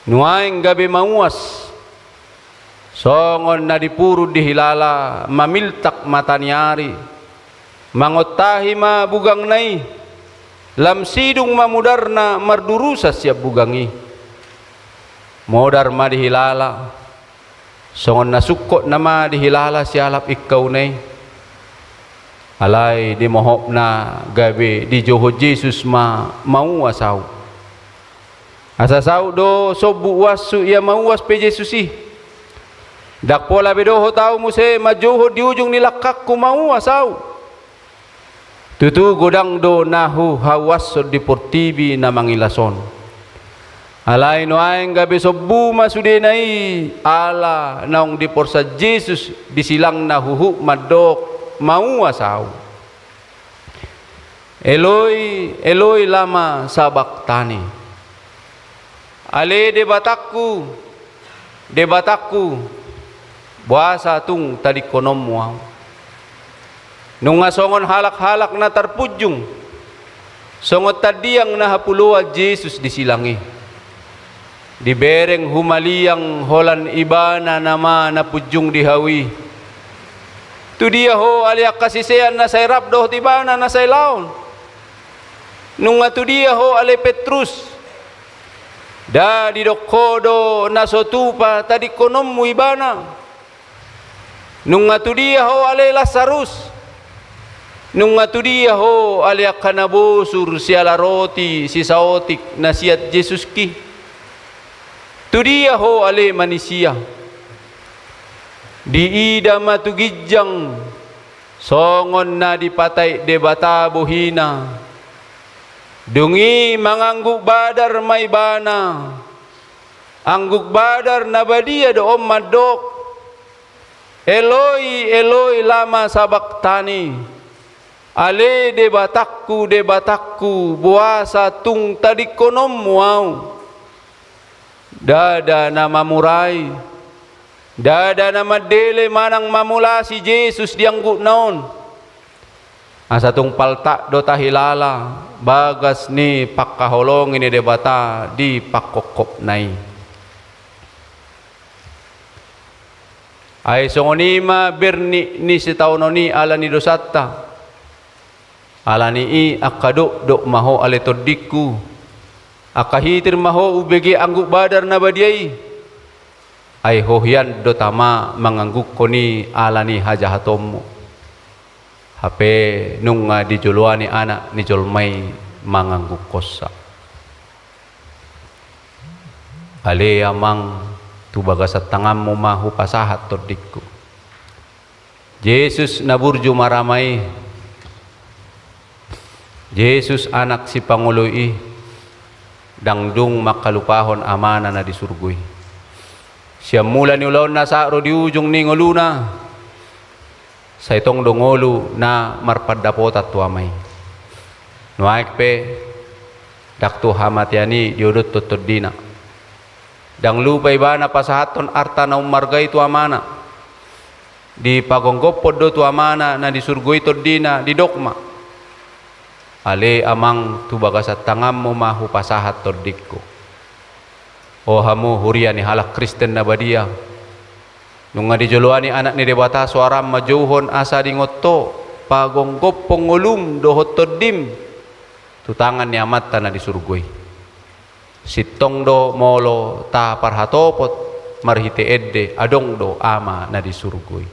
Nuaeng gabe mauas. Songon na dipurun di hilala mamiltak mata ni ari. Mangontahi ma bugangna i. Lam sidung ma mudarna mardurusan sian bugang i. Modar ma di hilala. Songon na sungkot nama di hilala sialap ingkauna i. Alai dimohopna gabe dijouhon Jesus ma mauas ahu. Asa saut do sombu uashu ia mauas pe Jesus i. Ndang pola be dohot ahu muse manjouhon di ujung ni langkangku mauas ahu. Tutu godang do na huhauashon di portibi na mangilas on. Alai nuaeng gabe sombu ma sudena i, ala naung diporsan Jesus di silangna huhut mandok, "Mauas Ahu." "Eloi, Eloi, lama sabaktani?" "Ale Debatangku, Debatangku, boasa tung tadingkononmu Ahu?" Nunga songon halak-halak na tarpunjung, songon tandiang na hapuloan Jesus di silang i. Dibereng humaliang holan Ibana nama na punjung di hau i. "Tu dia ho ale angka sisean na sai rap dohot Ibana na sai laon? Nunga tu dia ho ale Petrus? Nda didok ho do na so tupa tadingkononmu Ibana? Nunga tu dia ho ale Lasarus? Nunga tu dia ho ale angka na bosur siala roti sisaotik na sian Jesuski? Tu dia ho ale manisia?" Diida ma tu ginjang songon na dipataik Debata bohina. Dung i mangangguk badar ma Ibana. Angguk badar na badia do on mandok, "Eloi, Eloi, lama sabaktani? Ale Debatangku, Debatangku, boasa tung tadingkononmu Ahu?" Ndada na mamurai, ndada na mandele manang mamulasi Jesus di anggukna on. Asa tung paltak do tahilala bagas ni pangkaholongi ni Debata di pangkophopna i. Ai songon i ma bernik ni sitaonon i ala ni dosanta. Ala ni i angka dokdok ma ho ale tondingku, angka hitir ma ho umbege angguk badar na badia i. Ai ho hian do tama manganggukkon i ala ni hajahatonmu. Hape nunga dijoloani Anak ni jolma i manganggukkonsa. Ale Amang, tu bagasan tanganmu ma hupasahat tondingku. Jesus na burju marama i, Jesus Anak Sipangoloi i, ndang dung mangkalupahon Amana na di surgo i. Sian mula ni ulaonna sahat ro di ujung ni ngoluna, sai tong do ngolu na marpandapotan tu Ama i. Nuaeng pe, ndang tu hamatean i diodothon tondina. Ndang lupa ibana pasahathon arta na ummarga i tu Amana. Dipagomgophon do tu Amana na di surgo i tondina, didok ma: Ale Amang, tu bagasan tanganmu ma hupasahat tondingku. O hamu huria ni halak Kristen na badia, nunga dijoloani Anak ni Debata soaram manjouhon asa diingot ho pagomgophon ngolum dohot tondim tu tangan ni Amanta na di surgo i. Sintong do molo taparhatopot marhite ende adong do Ama na di surgo i.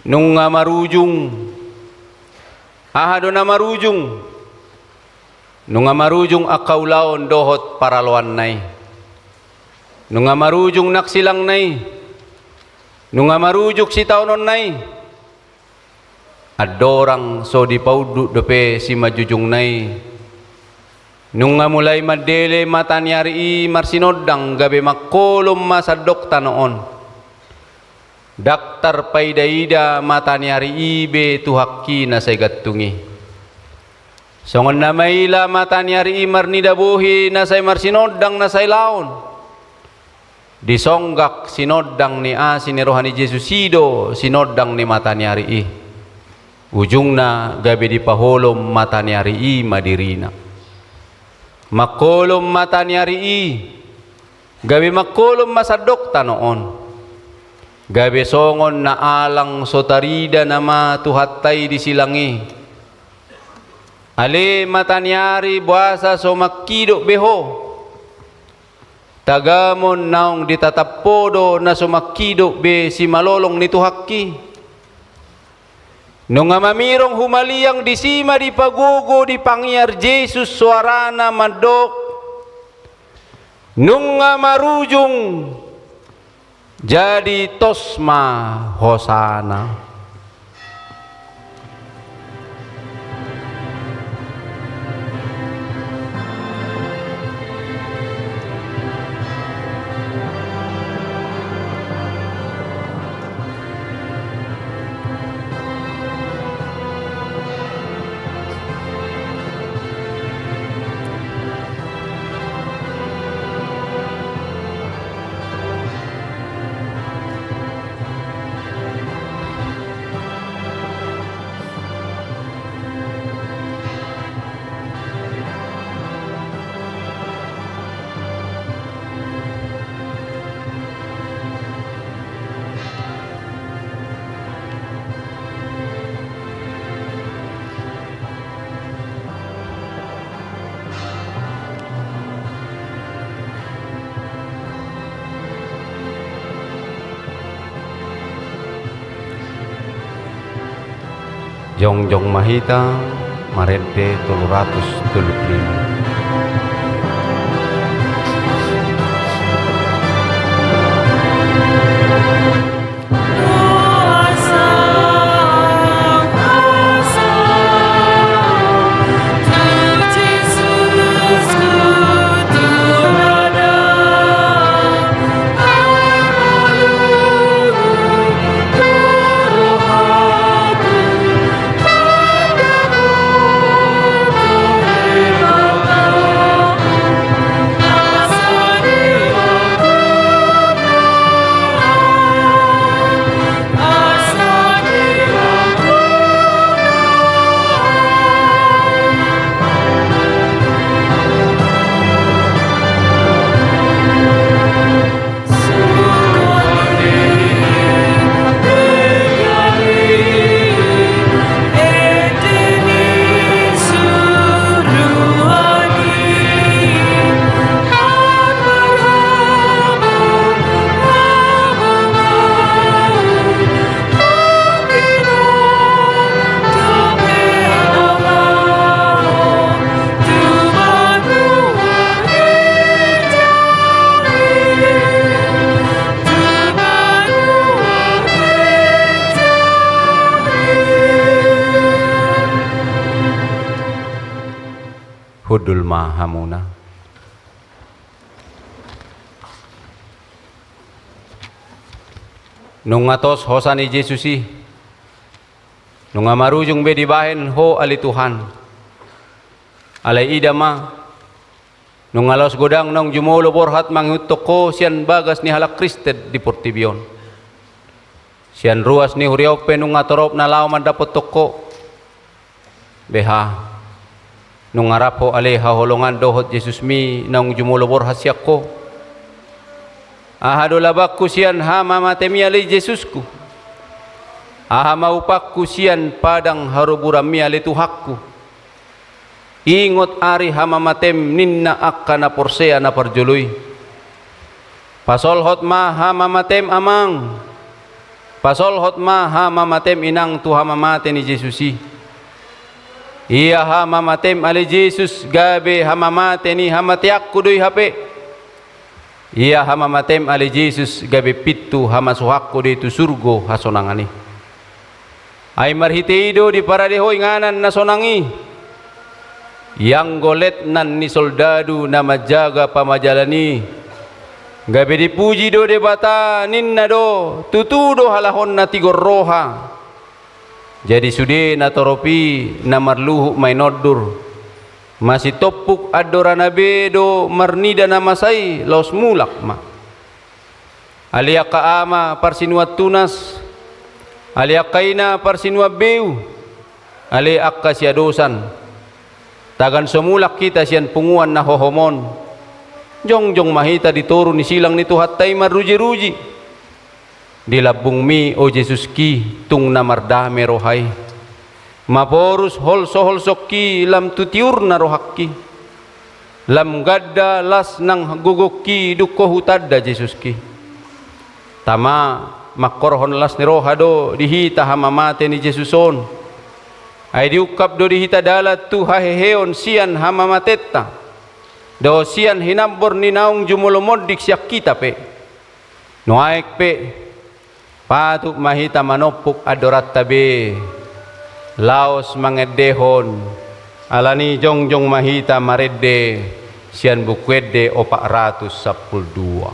Nunga marujung. Aha do na marujung? Nunga marujung angka ulaon dohot paraloanna i. Nunga marujung nang silangna i. Nunga marujung sitaononna i. andorang so dipaunduk dope simanjujungna i. Nunga mulai mandele mata ni ari i marsinondang gabe mangkolom ma sandok tano on. Ndang tarpaida-ida mata ni ari i be tu hangki na sai gantung i. Songon na maila mata ni ari i marnida bohi na sai marsinondang na sai laon. Disonggak sinondang ni asi ni roha ni Jesus i do sinondang ni mata ni ari i. Ujungna gabe dipaholom mata ni ari i ma dirina. Mangkolom mata ni ari i, gabe mangkolom ma sandok tano on. Gabe songon na alang so tarida nama Tuhanta i di silang i. Ale mata ni ari boasa so mangkidop be ho? Tagamon naung ditatap ho do na so mangkidop be simalolong ni Tuhangki. Nunga mamirong humaliang disi ma dipagogo dipangiar Jesus soarana mandok. Nunga marujung. Jadi tos ma hosana. Jongjong ma hita marende tolu ratus tolu pulu lima. Hundul ma hamuna. Nunga tos hosa ni Jesus i. Nunga marujung be dibahen ho ale Tuhan. Alai ida ma, nunga laos godang naung jumolo borhat mangihuthon ho sian bagas ni halak Kristen di portibi on. Sian ruas ni huria on pe nunga torop na laho mandapothon ho. Beha, nunga rap ho ale haholongan dohot Jesusmi naung jumolo borhat sian ho. Aha do labangku sian hamamatem i ale Jesusku? Aha ma upangku sian padang haroburanmi ale Tuhanku? Ingot ari hamamatem ninna angka na porsea na parjolo i. Pasolhot ma hamamatem amang. Pasolhot ma hamamatem inang tu hamamate ni Jesus i. Ia hamamatem ale Jesus gabe hamamate ni hamateanku do i hape. Ia hamamatem ale Jesus gabe pintu hamasuhanku do i tu surgo hasonangan i. Ai marhite i do diparade ho inganan na sonang i. Ianggo letnan ni soldadu na manjaga pamajalan i, gabe dipuji do Debata, ninna do, tutu do halak on na tigor roha. Jadi sude natorop i na marluhut ma i nondur. Masitompuk andorana be do marnida na masa i, laos mulak ma. Ale angka ama parsinuan tunas, ale angka ina parsinuan beu, ale angka siadosan. Tagan so mulak hita sian punguan na hohom on, jongjong ma hita di toru ni silang ni Tuhanta i marrujiruji. Di lambungmi, o Jesuski, tung na mardame roha i. Maporus holsoholsongki lam tu tiurna rohangki. Lam ganda las nang gogongki dung ho hutanda, Jesuski. Tama, mangkorhon las ni roha do di hita hamamate ni Jesus on. Ai diungkap do di hita dalan tu haheheon sian hamamatenta, dohot sian hinambor ni naung jumolo monding sian hita pe. Nuaeng pe, patut ma hita manompuk andoranta be, laos mangendehon, alani jongjong ma hita marende sian Buku Ende opat ratus sampulu dua.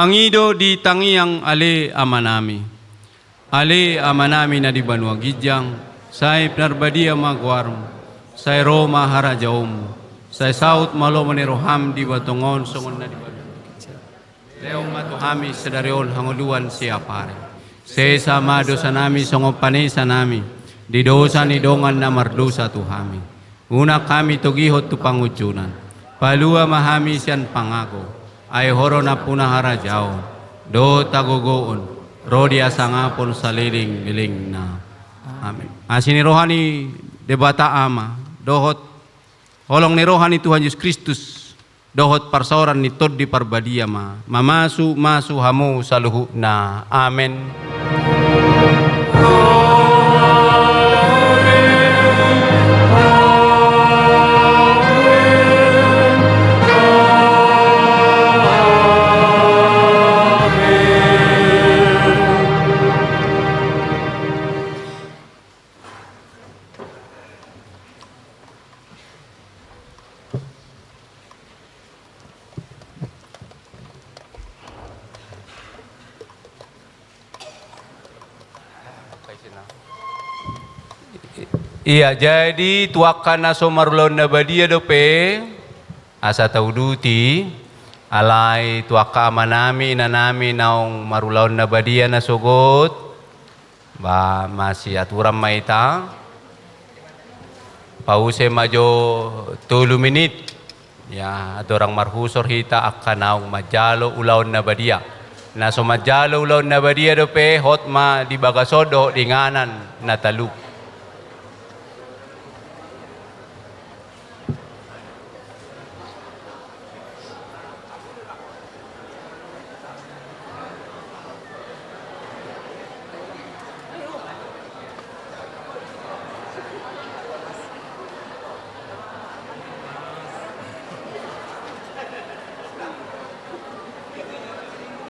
Tangi do di tangiang ale Amanami. Ale Amanami na di banua ginjang, sai pinarbadia ma goarmu, sai ro ma harajaonmu, sai saut ma lomo ni roham di banua tonga on songon na di banua ginjang. Lehon ma tu hami sadari on hangoluan siapari. Sesa ma dosanami songon panesanami di dosa ni dongan na mardosa tu hami. Unang hami togihon tu pangunjunan. Palua ma hami sian pangago. Ai Ho do nampuna harajaon dohot hagogoon ro di hasangapon salelenglelengna. Amin. Asi ni roha ni Debata Ama dohot holong ni roha ni Tuhan Jesus Kristus dohot parsaoran ni Tondi Parbadia ma mamasumasu hamu saluhutna. Amen. Ia, jadi tu angka na so marulaon na badia dope, asa tauduti, alai tu angka amanami, inanami naung marulaon na badia nasogot, ba masiaturan ma hita. Pause ma jo tolu minit. Ia, andorang marhusor hita angka naung manjalo ulaon na badia. Na so manjalo ulaon na badia dope, hot ma di bagas on dohot di inganan na talu.